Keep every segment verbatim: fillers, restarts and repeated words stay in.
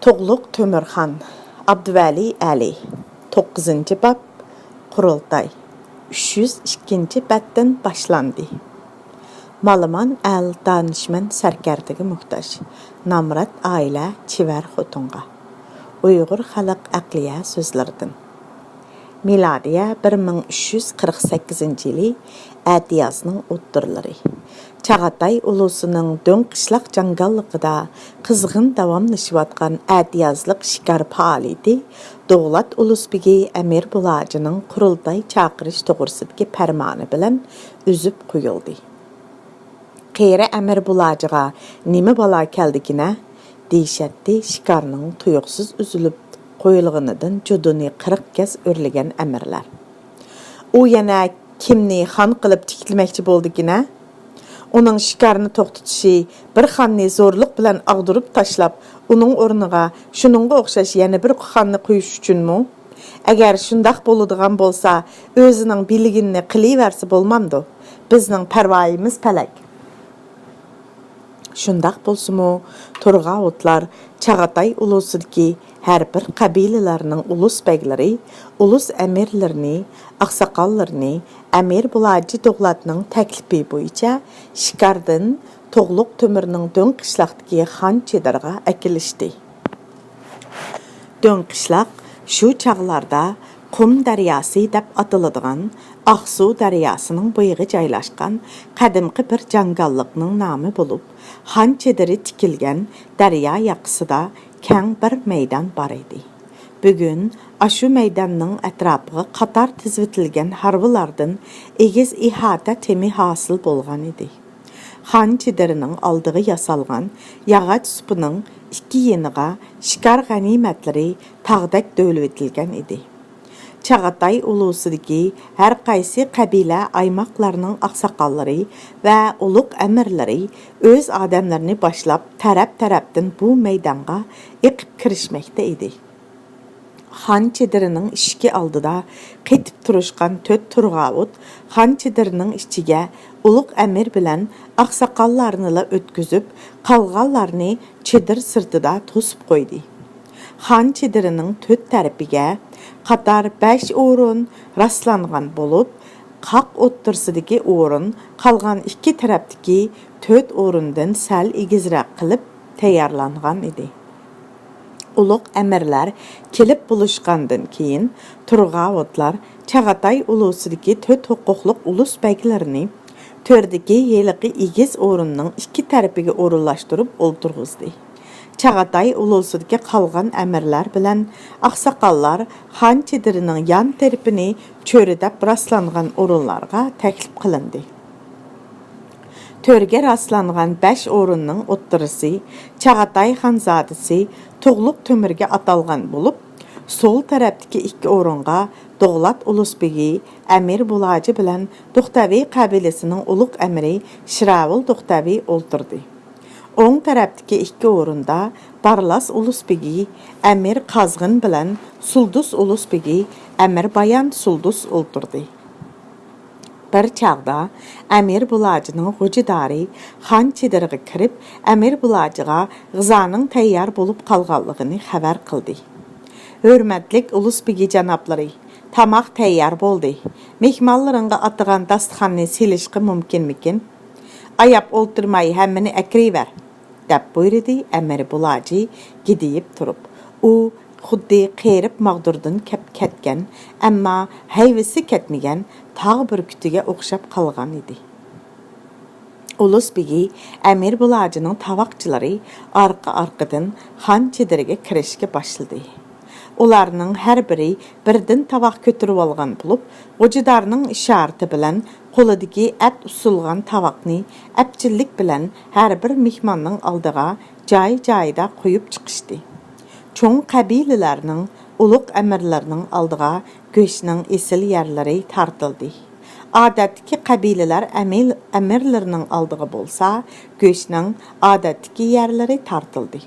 تۇغلۇق تۆمۈرخان، ئابدۇۋەلى ئەلى، توققۇزىنچى باب، قۇرۇلتاي، ئۈچ يۈز ئىككىنچى بەتتىن باشلاندى. مالىمان ئەل دانىشمەن سەركەردىگە موھتاج، نامرات ئائىلە چېۋەر خوتۇنغا. ئۇيغۇر خەلق ئەقلىيە سۆزلىرىدىن. مىلادىيە بىر مىڭ ئۈچ يۈز قىرىق سەككىزىنچى يىلى ئەتىيازنىڭ ئوتتۇرىلىرى. چاغاتاي ئۇلۇسىنىڭ دۆڭ قىشلاق جاڭگاللىقىدا قىزغىن داۋاملىشىۋاتقان ئەتىيازلىق شىكار پائالىيىتى دوغلات ئۇلۇس بېگى ئەمىر بۇلاجىنىڭ قۇرۇلتاي چاقىرىش توغرىسىدىكى پەرمانى بىلەن ئۈزۈپ قويۇلدى. قېرى ئەمىر بۇلاجىغا نېمە بالا كەلدىكىنە؟ دېيىشەتتى شىكارنىڭ تۇيۇقسىز ئۈزۈلۈپ قويۇلغىنىدىن جۇدۇنى قىرىق گەز ئۆرلىگەن ئەمىرلەر. ئۇ يەنە كىمنى خان قىلىپ تىكلىمەكچى بولدىكىنە؟ ئۇنىڭ شىكارنى توختىتىشى، بىر خاننى زورلۇق بىلەن ئاغدۇرۇپ تاشلاپ، ئۇنىڭ ئورنىغا شۇنىڭغا ئوخشاش يەنە بىر خاننى قويۇش ئۈچۈنمۇ؟ ئەگەر شۇنداق بولىدىغان بولسا، ئۆزىنىڭ بىلگىنىنى قىلىۋەرسە بولمامدۇ؟ بىزنىڭ پەرۋايىمىز پەلەك. شۇنداق بولسىمۇ، تۇرغاۋۇتلار چاغاتاي ئۇلۇسىدىكى ھەر بىر قەبىلىلەرنىڭ ئۇلۇس بەگلىرى، ئۇلۇس ئەمىرلىرىنى، ئاقساقاللىرىنى ئەمىر بۇلاجى دوغلاتنىڭ تەكلىپى بويىچە شىكاردىن تۇغلۇق تۆمۈرنىڭ دۆڭ قىشلاقتىكى خان چېدىرىغا ئەكېلىشتى. دۆڭ قىشلاق شۇ چاغلاردا قۇم دەرياسى دەپ ئاتىلىدىغان ئاقسۇ دەرياسىنىڭ بويىغا جايلاشقان قەدىمكى بىر جاڭگاللىقنىڭ نامى بولۇپ، خان چېدىرى تىكىلگەن دەريا ياقىسىدا كەڭ بىر مەيدان بار ئىدى. بۈگۈن ئاشۇ مەيداننىڭ ئەتراپىغا قاتار تىزىۋېتىلگەن ھارۋىلاردىن ئېگىز ئىھاتە تېمى ھاسىل بولغان ئىدى. خان چېدىرىنىڭ ئالدىغا ياسالغان ياغاچ سۇپىنىڭ ئىككى يېنىغا شىكار غەنىيمەتلىرى تاغدەك دۆۋىلىۋېتىلگەن ئىدى. چاغاتاي ئۇلۇسىدىكى ھەر قايسى قەبىلە ئايماقلارنىڭ ئاقساقاللىرى ۋە ئۇلۇغ ئەمىرلىرى ئۆز ئادەملىرىنى باشلاپ، تەرەپ-تەرەپتىن بۇ مەيدانغا ئېقىپ كىرىشمەكتە ئىدى. خان چېدىرىنىڭ ئىشىكى ئالدىدا قېتىپ تۇرۇشقان تۆت تۇرغاۋۇت خان چېدىرىنىڭ ئىچىگە ئۇلۇغ ئەمىر بىلەن ئاقساقاللارنىلا ئۆتكۈزۈپ، قالغانلارنى چېدىر سىرتىدا توسۇپ قويدى. خان چېدىرىنىڭ تۆت تەرىپىگە قاتار بەش ئورۇن راسلانغان بولۇپ، قاق ئوتتۇرىسىدىكى ئورۇن قالغان ئىككى تەرەپتىكى تۆت ئورۇندىن سەل ئېگىزرەك قىلىپ تەييارلانغان ئىدى. ئۇلۇغ ئەمىرلەر كېلىپ بولۇشقاندىن كېيىن، تۇرغاۋۇتلار چاغاتاي ئۇلۇسىدىكى تۆت ھوقۇقلۇق ئۇلۇس بەگلىرىنى تۆردىكى ھېلىقى ئېگىز ئورۇننىڭ ئىككى تەرىپىگە ئورۇنلاشتۇرۇپ ئولتۇرغۇزدى. چاغاتاي ئۇلۇسىدىكى قالغان ئەمىرلەر بىلەن ئاقساقاللار خان چېدىرىنىڭ يان تەرىپىنى چۆرىدەپ راسلانغان ئورۇنلارغا تەكلىپ قىلىندى. تۆرگە راسلانغان بەش ئورۇننىڭ ئوتتۇرىسى چاغاتاي خانزادىسى تۇغلۇق تۆمۈرگە ئاتالغان بولۇپ، سول تەرەپتىكى ئىككى ئورۇنغا دوغلات ئۇلۇس بېگى ئەمىر بۇلاجى بىلەن دوختەۋى قەبىلىسىنىڭ ئۇلۇغ ئەمىرى شىراۋۇل دوختەۋى ئولتۇردى. ئوڭ تەرەپتىكى ئىككى ئورۇندا بارلاس ئۇلۇس بېگى ئەمىر قازغىن بىلەن سۇلدۇس ئۇلۇس بېگى ئەمىر بايان سۇلدۇس ئولتۇردى. بىر چاغدا ئەمىر بۇلاجىنىڭ غوجىدارى خان چېدىرىغا كىرىپ، ئەمىر بۇلاجىغا غىزانىڭ تەييار بولۇپ قالغانلىقىنى خەۋەر قىلدى. ھۆرمەتلىك ئۇلۇس بېگى جانابلىرى، تاماق تەييار بولدى. مېھمانلىرىڭغا ئاتىغان داستىخاننى سېلىشقا مۇمكىنمىكىن؟ ئاياپ ئولتۇرماي ھەممىنى ئەكىرىۋەر. دەپ بۇيرۇدى ئەمىر بۇلاجى گىدىيىپ تۇرۇپ. ئۇ خۇددى قېرىپ ماغدۇردىن كەپ-، كەتكەن، ئەمما ھەيۋىسى كەتمىگەن تاغ بۈركۈتىگە ئوخشاپ قالغان ئىدى. ئۇلۇس بېگى ئەمىر بۇلاجىنىڭ تاۋاقچىلىرى ئارقا-ئارقىدىن خان چېدىرىگە كىرىشكە باشلىدى. ئۇلارنىڭ ھەر بىرى بىردىن تاۋاق كۆتۈرۈۋالغان بولۇپ، غوجىدارنىڭ ئىشارىتى بىلەن قولىدىكى ئەت ئۇسسۇلغان تاۋاقنى ئەپچىللىك بىلەن ھەر بىر مېھماننىڭ ئالدىغا جاي-جايىدا قويۇپ چىقىشتى. چوڭ قەبىلىلەرنىڭ ئۇلۇغ ئەمىرلىرىنىڭ ئالدىغا گۆشنىڭ ئېسىل يەرلىرى تارتىلدى. ئادەتتىكى قەبىلىلەر ئەمىل-، ئەمىرلىرىنىڭ ئالدىغا بولسا گۆشنىڭ ئادەتتىكى يەرلىرى تارتىلدى.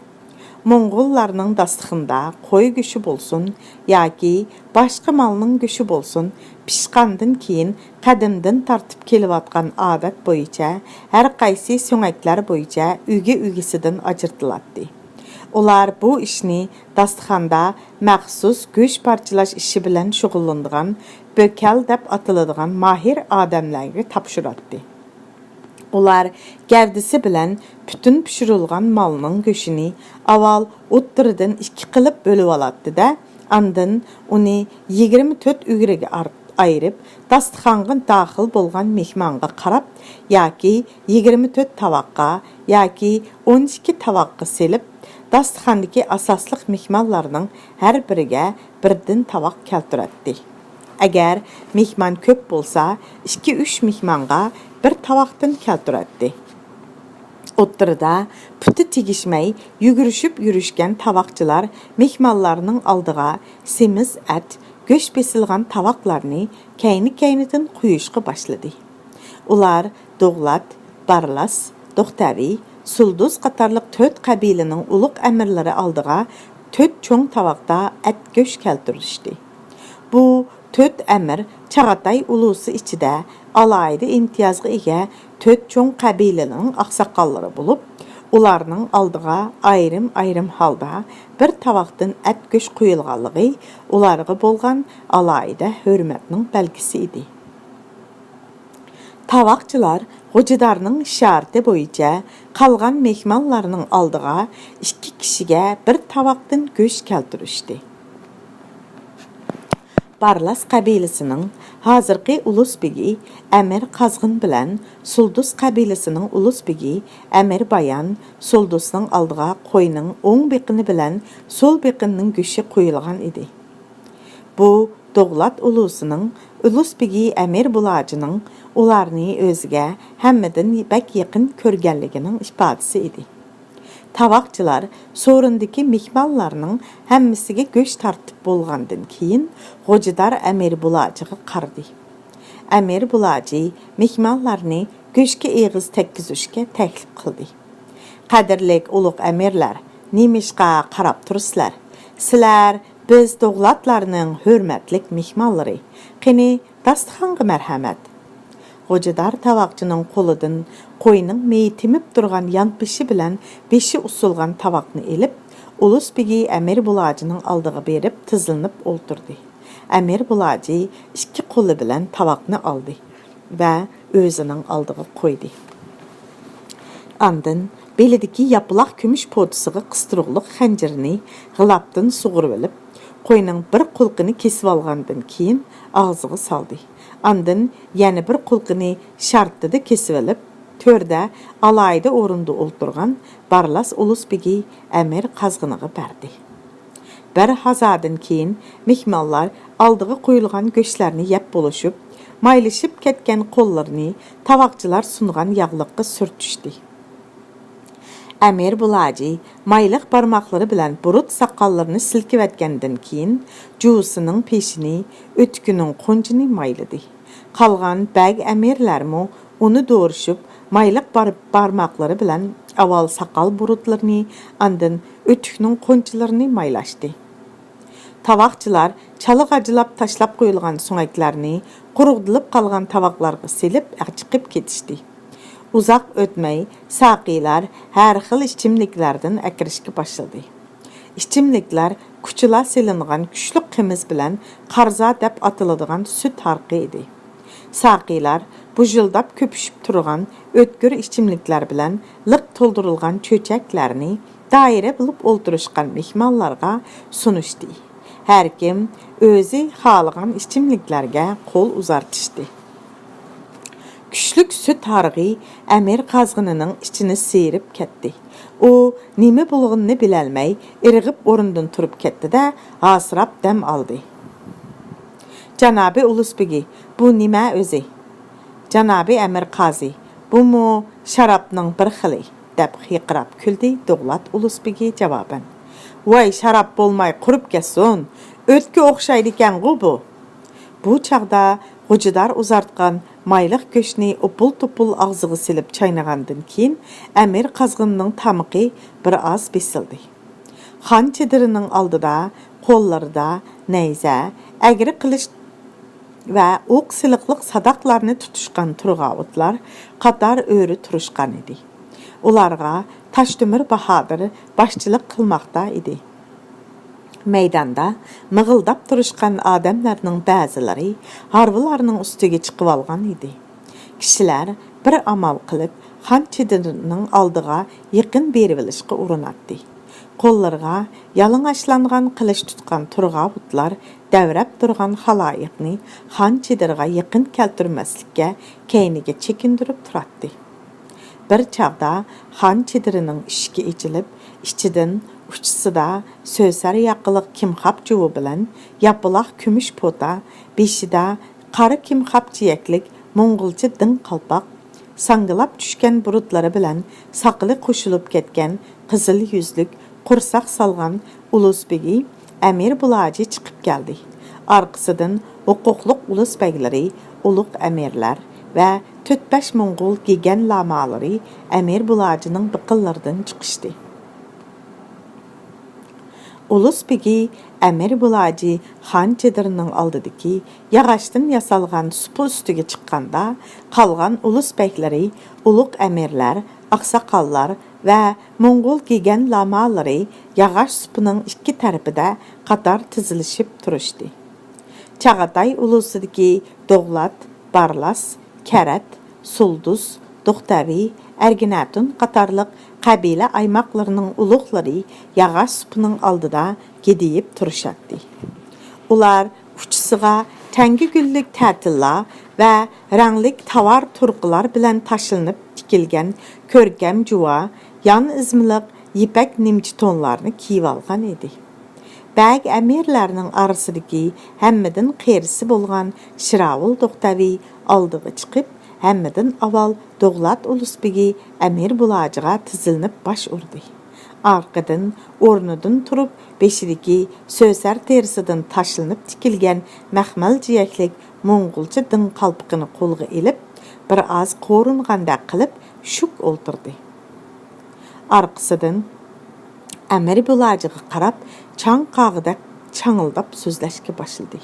موڭغۇللارنىڭ داستىخىنىدا قوي گۆشى بولسۇن ياكى باشقا مالنىڭ گۆشى بولسۇن، پىشقاندىن كېيىن قەدىمدىن تارتىپ كېلىۋاتقان ئادەت بويىچە ھەر قايسى سۆڭەكلەر بويىچە ئۈگە-ئۈگىسىدىن ئاجرىتىلاتتى. ئۇلار بۇ ئىشنى داستىخاندا مەخسۇس گۆش پارچىلاش ئىشى بىلەن شۇغۇللىنىدىغان بۆكەل دەپ ئاتىلىدىغان ماھىر ئادەملەرگە تاپشۇراتتى. ئۇلار گەۋدىسى بىلەن پۈتۈن پىشۇرۇلغان مالنىڭ گۆشىنى ئاۋۋال ئوتتۇرىدىن ئىككى قىلىپ بۆلۈۋالاتتى-دە، ئاندىن ئۇنى يىگىرمە تۆت ئۈگرىگە ئار-، ئايرىپ، داستىخانغا داخىل بولغان مېھمانغا قاراپ ياكى يىگىرمە تۆت تاۋاققا ياكى ئون ئىككى تاۋاققا سېلىپ، داستىخاندىكى ئاساسلىق مېھمانلارنىڭ ھەر بىرىگە بىردىن تاۋاق كەلتۈرەتتى. ئەگەر مېھمان كۆپ بولسا، ئىككى-ئۈچ مېھمانغا بىر تاۋاقتىن كەلتۈرەتتى. ئوتتۇرىدا پۇتى تېگىشمەي يۈگۈرۈشۈپ يۈرۈشكەن تاۋاقچىلار مېھمانلارنىڭ ئالدىغا سېمىز ئەت، گۆش بېسىلغان تاۋاقلارنى كەينى-كەينىدىن قويۇشقا باشلىدى. ئۇلار دوغلات، بارلاس، دوختەۋى، سۇلدۇز قاتارلىق تۆت قەبىلىنىڭ ئۇلۇغ ئەمىرلىرى ئالدىغا تۆت چوڭ تاۋاقتا ئەت گۆش كەلتۈرۈشتى. بۇ تۆت ئەمىر چاغاتاي ئۇلۇسى ئىچىدە ئالاھىدە ئىمتىيازغا ئىگە تۆت چوڭ قەبىلىنىڭ ئاقساقاللىرى بولۇپ، ئۇلارنىڭ ئالدىغا ئايرىم-ئايرىم ھالدا بىر تاۋاقتىن ئەت گۆش قويۇلغانلىقى ئۇلارغا بولغان ئالاھىدە ھۆرمەتنىڭ بەلگىسى ئىدى. تاۋاقچىلار غوجىدارنىڭ ئىشارىتى بويىچە قالغان مېھمانلارنىڭ ئالدىغا ئىككى كىشىگە بىر تاۋاقتىن گۆش كەلتۈرۈشتى. بارلاس قەبىلىسىنىڭ ھازىرقى ئۇلۇس بېگى ئەمىر قازغىن بىلەن سۇلدۇس قەبىلىسىنىڭ ئۇلۇس بېگى ئەمىر بايان سۇلدۇسنىڭ ئالدىغا قوينىڭ ئوڭ بېقىنى بىلەن سول بېقىنىنىڭ گۆشى قويۇلغان ئىدى. بۇ دوغلات ئۇلۇسىنىڭ ئۇلۇس بېگى ئەمىر بۇلاجىنىڭ ئۇلارنى ئۆزىگە ھەممىدىن بەك يېقىن كۆرگەنلىكىنىڭ ئىپادىسى ئىدى. تاۋاقچىلار سورۇندىكى مېھمانلارنىڭ ھەممىسىگە گۆش تارتىپ بولغاندىن كېيىن، غوجىدار ئەمىر بۇلاجىغا قارىدى. ئەمىر بۇلاجى مېھمانلارنى گۆشكە ئېغىز تەگكۈزۈشكە تەكلىپ قىلدى. قەدىرلىك ئۇلۇغ ئەمىرلەر، نېمىشقا قاراپ تۇرىسىلەر؟ سىلەر بىز دوغلاتلارنىڭ ھۆرمەتلىك مېھمانلىرى. قېنى، داستىخانغا مەرھەمەت! غوجىدار تاۋاقچىنىڭ قولىدىن قوينىڭ مېيى تېمىپ تۇرغان يانپېشى بىلەن بېشى ئۇسسۇلغان تاۋاقنى ئېلىپ، ئۇلۇس بېگى ئەمىر بۇلاجىنىڭ ئالدىغا بېرىپ تىزلىنىپ ئولتۇردى. ئەمىر بۇلاجى ئىككى قولى بىلەن تاۋاقنى ئالدى ۋە ئۆزىنىڭ ئالدىغا قويدى. ئاندىن بېلىدىكى ياپىلاق كۈمۈش پوتىسىغا قىستۇرۇقلۇق خەنجىرىنى غىلاپتىن سۇغۇرۇۋېلىپ، قوينىڭ بىر قۇلىقىنى كېسىۋالغاندىن كېيىن، ئاغزىغا سالدى. ئاندىن يەنە بىر قۇلىقىنى شارتتىدە كېسىۋېلىپ، تۆردە ئالاھىدە ئورۇندا ئولتۇرغان بارلاس ئۇلۇس بېگى ئەمىر قازغىنىغا بەردى. بىر ھازادىن كېيىن مېھمانلار ئالدىغا قويۇلغان گۆشلەرنى يەپ بولۇشۇپ، مايلىشىپ كەتكەن قوللىرىنى تاۋاقچىلار سۇنغان ياغلىققا سۈرتۈشتى. ئەمىر بۇلاجى مايلىق بارماقلىرى بىلەن بۇرۇت ساقاللىرىنى سىلكىۋەتكەندىن كېيىن، جۇۋىسىنىڭ پېشىنى، ئۆتۈكىنىڭ قونچىنى مايلىدى. قالغان بەگ ئەمىرلەرمۇ ئۇنى دورىشىپ، مايلىق بار-، بارماقلىرى بىلەن ئاۋۋال ساقال بۇرۇتلىرىنى، ئاندىن ئۆتۈكنىڭ قونچىلىرىنى مايلاشتى. تاۋاقچىلار چالا غاجىلاپ تاشلاپ قويۇلغان سۆڭەكلەرنى قۇرۇقدىلىپ قالغان تاۋاقلارغا سېلىپ چىقىپ كېتىشتى. ئۇزاق ئۆتمەي، ساقىيلار ھەر خىل ئىچىملىكلەردىن ئەكىرىشكە باشلىدى. ئىچىملىكلەر كۇچىلا سېلىنغان كۈچلۈك قىمىز بىلەن قارزا دەپ ئاتىلىدىغان سۈت ھارىقى ئىدى. ساقىيلار بۇژۇلداپ كۆپۈشۈپ تۇرغان ئۆتكۈر ئىچىملىكلەر بىلەن لىق تولدۇرۇلغان چۆچەكلەرنى دائىرە بولۇپ ئولتۇرۇشقان مېھمانلارغا سۇنۇشتى. ھەركىم ئۆزى خالىغان ئىچىملىكلەرگە قول ئۇزارتىشتى. كۈچلۈك سۈت ھارىقى ئەمىر قازغىنىنىڭ ئىچىنى سىيرىپ كەتتى. ئۇ نېمە بولغىنىنى بىلەلمەي، ئىرغىپ ئورنىدىن تۇرۇپ كەتتى-دە، ھاسىراپ دەم ئالدى. جانابىي ئۇلۇس بېگى، بۇ نېمە ئۆزى؟ جانابىي ئەمىر قازى، بۇمۇ شارابنىڭ بىر خىلى، دەپ قىرقىراپ كۈلدى دوغلات ئۇلۇس بېگى جاۋابەن. ۋاي، شاراب بولماي قۇرۇپ كەتسۇن، ئۆتكە ئوخشايدىكەنغۇ بۇ. بۇ چاغدا غوجىدار ئۇزارتقان مايلىق گۆشنى ئوپۇل-توپۇل ئاغزىغا سېلىپ چاينىغاندىن كېيىن، ئەمىر قازغىنىنىڭ تامىقى بىر ئاز بېسىلدى. خان چېدىرىنىڭ ئالدىدا قوللىرىدا نەيزە، ئەگرى قىلىچ ۋە ئوق سېلىقلىق ساداقلارنى تۇتۇشقان تۇرغاۋۇتلار قاتار ئۆرە تۇرۇشقان ئىدى. ئۇلارغا تاشتۆمۈر باھادىر باشچىلىق قىلماقتا ئىدى. مەيداندا مىغىلداپ تۇرۇشقان ئادەملەرنىڭ بەزىلىرى ھارۋىلارنىڭ ئۈستىگە چىقىۋالغان ئىدى. كىشىلەر بىر ئامال قىلىپ خان چېدىرىنىڭ ئالدىغا يېقىن بېرىۋېلىشقا ئۇرۇناتتى. قوللىرىغا يالىڭاچلانغان قىلىچ تۇتقان تۇرغاۋۇتلار دەۋرەپ تۇرغان خالايىقنى خان چېدىرىغا يېقىن كەلتۈرمەسلىككە كەينىگە چېكىندۈرۈپ تۇراتتى. بىر چاغدا خان چېدىرىنىڭ ئىشىكى ئېچىلىپ، ئىچىدىن ئۇچىسىدا سۆسەر ياقىلىق كىمخاپ جۇۋا بىلەن ياپىلاق كۈمۈش پوتا، بېشىدا قارا كىمخاپ جىيەكلىك موڭغۇلچە دىڭ قالپاق، ساڭگىلاپ چۈشكەن بۇرۇتلىرى بىلەن ساقىلى قوشۇلۇپ كەتكەن قىزىل يۈزلۈك، قورساق سالغان ئۇلۇس بېگى ئەمىر بۇلاجى چىقىپ كەلدى. ئارقىسىدىن ھوقۇقلۇق ئۇلۇس بەگلىرى، ئۇلۇغ ئەمىرلەر ۋە تۆت-بەش موڭغۇل گېگەن لامالىرى ئەمىر بۇلاجىنىڭ بىقىنلىرىدىن چىقىشتى. ئۇلۇس بېگى ئەمىر بۇلاجى خان چېدىرىنىڭ ئالدىدىكى ياغاچتىن ياسالغان سۇپا ئۈستىگە چىققاندا، قالغان ئۇلۇس بەگلىرى، ئۇلۇغ ئەمىرلەر، ئاقساقاللار ۋە موڭغۇل گېگەن لامالىرى ياغاچ سۇپىنىڭ ئىككى تەرىپىدە قاتار تىزىلىشىپ تۇرۇشتى. چاغاتاي ئۇلۇسىدىكى دوغلات، بارلاس، كەرەت، سۇلدۇز، دوختەۋى، ئەرگىنەتۇن قاتارلىق قەبىلە ئايماقلىرىنىڭ ئۇلۇغلىرى ياغاچ سۇپىنىڭ ئالدىدا گىدىيىپ تۇرۇشاتتى. ئۇلار ئۇچىسىغا تەڭگە گۈللۈك تەتىللا ۋە رەڭلىك تاۋار تۇرقىلار بىلەن تاشلىنىپ تىكىلگەن كۆركەم جۇۋا، يان ئىزمىلىق يىپەك نىمچە تونلارنى كىيىۋالغان ئىدى. بەگ ئەمىرلەرنىڭ ئارىسىدىكى ھەممىدىن قېرىسى بولغان شىراۋۇل دوختەۋى ئالدىغا چىقىپ، ھەممىدىن ئاۋۋال دوغلات ئۇلۇس بېگى ئەمىر بۇلاجىغا تىزلىنىپ باش ئۇردى. ئارقىدىن ئورنىدىن تۇرۇپ، بېشىدىكى سۆسەر تېرىسىدىن تاشلىنىپ تىكىلگەن مەخمەل جىيەكلىك موڭغۇلچە دىڭ قالپىقىنى قولىغا ئېلىپ، بىر ئاز قورۇنغاندەك قىلىپ شۈك ئولتۇردى. ئارقىسىدىن ئەمىر بۇلاجىغا قاراپ چاڭ قاغىدەك چاڭىلداپ سۆزلەشكە باشلىدى.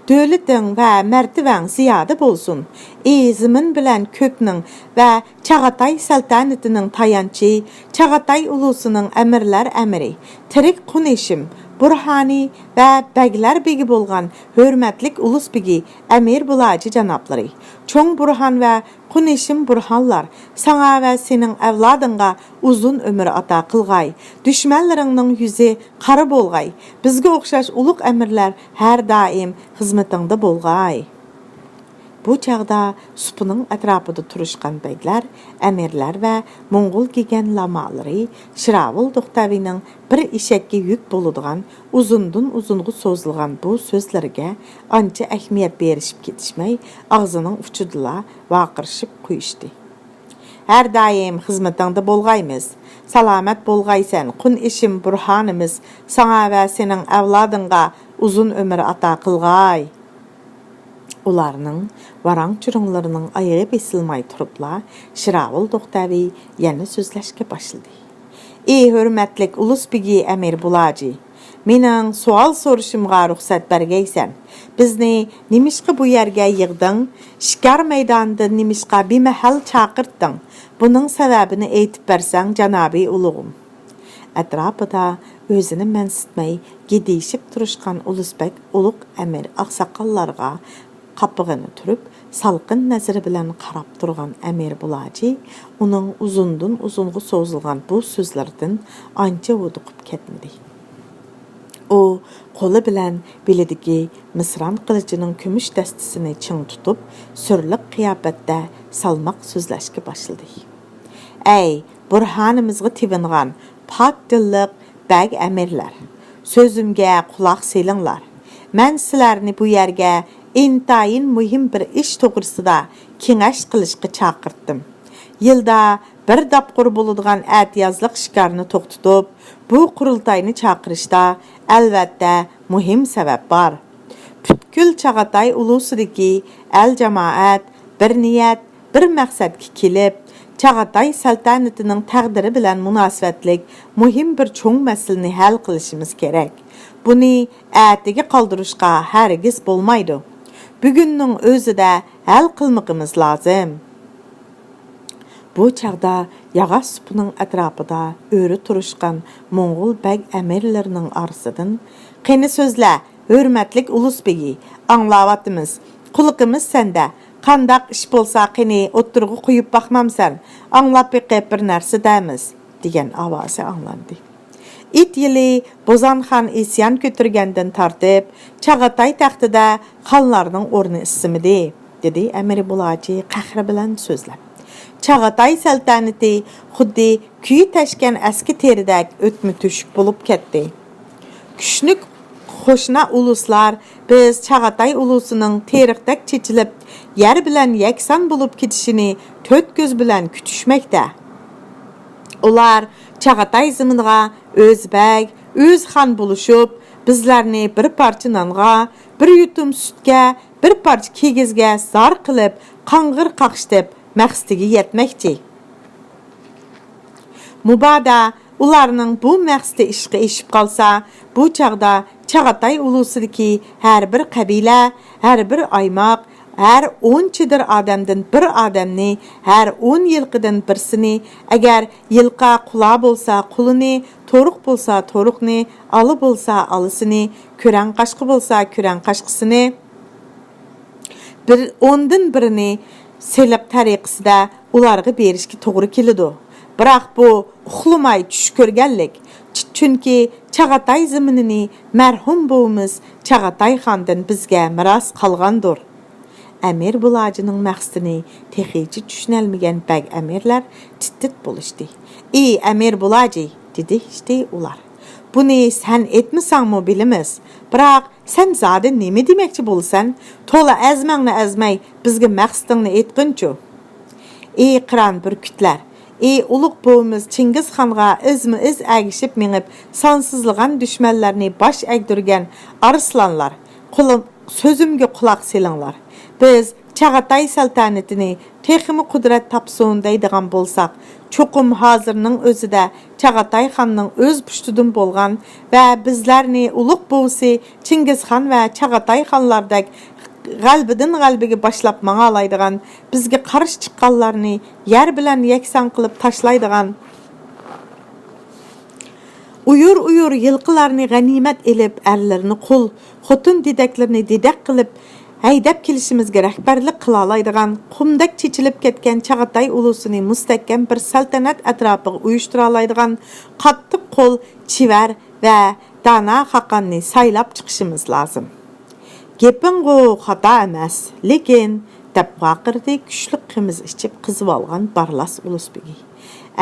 دۆلىتىڭ ۋە مەرتىۋەڭ زىيادە بولسۇن! ئى زېمىن بىلەن كۆكنىڭ ۋە چاغاتاي سەلتەنىتىنىڭ تايانچى، چاغاتاي ئۇلۇسىنىڭ ئەمىرلەر ئەمىرى، تىرىك قۇن ھېشىم بۇرھانى ۋە بەگلەر بېگى بولغان ھۆرمەتلىك ئۇلۇس بېگى ئەمىر بۇلاجى جانابلىرى، چوڭ بۇرھان ۋە قۇن ھېشىم بۇرھانلار، ساڭا ۋە سېنىڭ ئەۋلادىڭغا ئۇزۇن ئۆمۈر ئاتا قىلغاي، دۈشمەنلىرىڭنىڭ يۈزى قارا بولغاي، بىزگە ئوخشاش ئۇلۇغ ئەمىرلەر ھەر دائىم خىزمىتىڭدە بولغاي. بۇ چاغدا سۇپىنىڭ ئەتراپىدا تۇرۇشقان بەگلەر، ئەمىرلەر ۋە موڭغۇل گېگەن لامالىرى شىراۋۇل دوختەۋىنىڭ بىر ئېشەككە يۈك بولىدىغان ئۇزۇندىن ئۇزۇنغا سوزۇلغان بۇ سۆزلىرىگە ئانچە ئەھمىيەت بېرىشىپ كېتىشمەي، ئاغزىنىڭ ئۇچىدىلا ۋارقىرىشىپ قويۇشتى. ھەر دائىم خىزمىتىڭدە بولغايمىز. سالامەت بولغايسەن، قۇن ئېشىم بۇرھانىمىز، ساڭا ۋە سېنىڭ ئەۋلادىڭغا ئۇزۇن ئۆمۈر ئاتا قىلغاي. ئۇلارنىڭ ۋاراڭ-چۇرۇڭلىرىنىڭ ئايىغى بېسىلماي تۇرۇپلا، شىراۋۇل دوختەۋى يەنە سۆزلەشكە باشلىدى. ئى ھۆرمەتلىك ئۇلۇس بېگى ئەمىر بۇلاجى! مېنىڭ سوئال سورىشىمغا رۇخسەت بەرگەيسەن. بىزنى نېمىشقا بۇ يەرگە يىغدىڭ؟ شىكار مەيدانىدىن نېمىشقا بىمەھەل چاقىرتتىڭ؟ بۇنىڭ سەۋەبىنى ئېيتىپ بەرسەڭ، جانابىي ئۇلۇغۇم. ئەتراپىدا ئۆزىنى مەنسىتمەي گىدىيىشىپ تۇرۇشقان ئۇلۇس بەگ ئۇلۇغ ئەمىر ئاقساقاللارغا قاپىقىنى تۈرۈپ، سالقىن نەزىرى بىلەن قاراپ تۇرغان ئەمىر بۇلاجى ئۇنىڭ ئۇزۇندىن ئۇزۇنغا سوزۇلغان بۇ سۆزلىرىدىن ئانچە ھودۇقۇپ كەتمىدى. ئۇ قولى بىلەن بېلىدىكى مىسران قىلىچىنىڭ كۈمۈش دەستىسىنى چىڭ تۇتۇپ، سۈرلۈك قىياپەتتە سالماق سۆزلەشكە باشلىدى. ئەي، بۇرھانىمىزغا تېۋىنغان پاك دىللىق بەگ ئەمىرلەر، سۆزۈمگە قۇلاق سېلىڭلار. مەن سىلەرنى بۇ يەرگە ئىنتايىن مۇھىم بىر ئىش توغرىسىدا كېڭەش قىلىشقا چاقىرتتىم. يىلدا بىر داپقۇر بولىدىغان ئەتىيازلىق شىكارنى توختىتىپ، بۇ قۇرۇلتاينى چاقىرىشتا، ئەلۋەتتە، مۇھىم سەۋەب بار. پۈتكۈل چاغاتاي ئۇلۇسىدىكى ئەل-جامائەت بىر نىيەت، بىر مەقسەتكە كېلىپ، چاغاتاي سەلتەنىتىنىڭ تەقدىرى بىلەن مۇناسىۋەتلىك مۇھىم بىر چوڭ مەسىلىنى ھەل قىلىشىمىز كېرەك. بۇنى ئەتىگە قالدۇرۇشقا ھەرگىز بولمايدۇ. بۈگۈننىڭ ئۆزىدە ھەل قىلمىقىمىز لازىم. بۇ چاغدا ياغاچ سۇپىنىڭ ئەتراپىدا ئۆرە تۇرۇشقان موڭغۇل بەگ ئەمىرلىرىنىڭ ئارىسىدىن، «قېنى سۆزلە، ھۆرمەتلىك ئۇلۇس بېگى، ئاڭلاۋاتىمىز، قۇلىقىمىز سەندە، قانداق ئىش بولسا قېنى ئوتتۇرىغا قويۇپ باقمامسەن، ئاڭلاپ بېقىپ بىر نەرسە دەيمىز» دېگەن ئاۋازى ئاڭلاندى. ئىت يىلى بوزانخان ئىسيان كۆتۈرگەندىن تارتىپ، چاغاتاي تەختىدە خانلارنىڭ ئورنى ئىسسىمىدى، دېدى ئەمىر بۇلاجى قەھرى بىلەن سۆزلەپ. چاغاتاي سەلتەنىتى خۇددى كۈيى تەشكەن ئەسكى تېرىدەك ئۆتمە تۆشۈك بولۇپ كەتتى. كۈچلۈك قوشنا ئۇلۇسلار بىز چاغاتاي ئۇلۇسىنىڭ تېرىقتەك چېچىلىپ، يەر بىلەن يەكسان بولۇپ كېتىشىنى تۆت كۆز بىلەن كۈتۈشمەكتە. ئۇلار چاغاتاي زېمىنىغا ئۆزبەگ، ئۆزخان بولۇشۇپ، بىزلەرنى بىر پارچە نانغا، بىر يۇتۇم سۈتكە، بىر پارچە كىگىزگە زار قىلىپ، قاڭغىر قاقشىتىپ، مەقسىتىگە يەتمەكچى. مۇبادا ئۇلارنىڭ بۇ مەقسىتى ئىشقا ئېشىپ قالسا، بۇ چاغدا چاغاتاي ئۇلۇسىدىكى ھەر بىر قەبىلە، ھەر بىر ئايماق، ھەر ئون چېدىر ئادەمدىن بىر ئادەمنى، ھەر ئون يىلقىدىن بىرسىنى، ئەگەر يىلقا قۇلا بولسا قۇلىنى، تورۇق بولسا تورۇقنى، ئالا بولسا ئالىسىنى، كۆرەڭ قاشقا بولسا كۆرەڭ قاشقىسىنى، بىر ئوندىن بىرىنى سېلىق تەرىقىسىدە ئۇلارغا بېرىشكە توغرا كېلىدۇ. بىراق بۇ ئۇخلىماي چۈش كۆرگەنلىك. چ-، چۈنكى چاغاتاي زېمىنىنى مەرھۇم بوۋىمىز چاغاتاي خاندىن بىزگە مىراس قالغاندۇر. ئەمىر بۇلاجىنىڭ مەقسىتىنى تېخىچە چۈشىنەلمىگەن بەگ ئەمىرلەر تىت-تىت بولۇشتى. «ئى ئەمىر بۇلاجى!» دېدى ئۇلار. «بۇنى سەن ئېيتمىساڭمۇ بىلىمىز. بىراق سەن زادى نېمە دېمەكچى بولىسەن؟ تولا ئەزمەڭنى ئەزمەي، بىزگە مەقسىتىڭنى ئېيتقىنچۇ.» ئى قىران بۈركۈتلەر! ئى ئۇلۇغ بوۋىمىز چىڭگىزخانغا ئىزمۇ ئىز ئەگىشىپ مېڭىپ، سانسىزلىغان دۈشمەنلەرنى باش ئەگدۈرگەن ئارسلانلار! قۇلۇم، سۆزۈمگە قۇلاق سېلىڭلار. بىز چاغاتاي سەلتەنىتىنى تېخىمۇ قۇدرەت تاپسۇن دەيدىغان بولساق، چوقۇم ھازىرنىڭ ئۆزىدە چاغاتاي خاننىڭ ئۆز پۇشتىدىن بولغان ۋە بىزلەرنى ئۇلۇغ بوۋىسى چىڭگىزخان ۋە چاغاتاي خانلاردەك غەلىبىدىن غەلىبىگە باشلاپ ماڭالايدىغان، بىزگە قارشى چىققانلارنى يەر بىلەن يەكسان قىلىپ تاشلايدىغان، ئۇيۇر-ئۇيۇر يىلقىلارنى غەنىيمەت ئېلىپ، ئەرلىرىنى قۇل، خوتۇن دېدەكلىرىنى دېدەك قىلىپ، ھەيدەپ كېلىشىمىزگە رەھبەرلىك قىلالايدىغان، قۇمدەك چېچىلىپ كەتكەن چاغاتاي ئۇلۇسىنى مۇستەھكەم بىر سەلتەنەت ئەتراپىغا ئۇيۇشتۇرالايدىغان قاتتىق قول، چېۋەر ۋە دانا خاقاننى سايلاپ چىقىشىمىز لازىم. «گېپىڭغۇ خاتا ئەمەس، لېكىن» دەپ ۋارقىرىدى كۈچلۈك قىمىز ئىچىپ قىزىۋالغان بارلاس ئۇلۇسبېگى.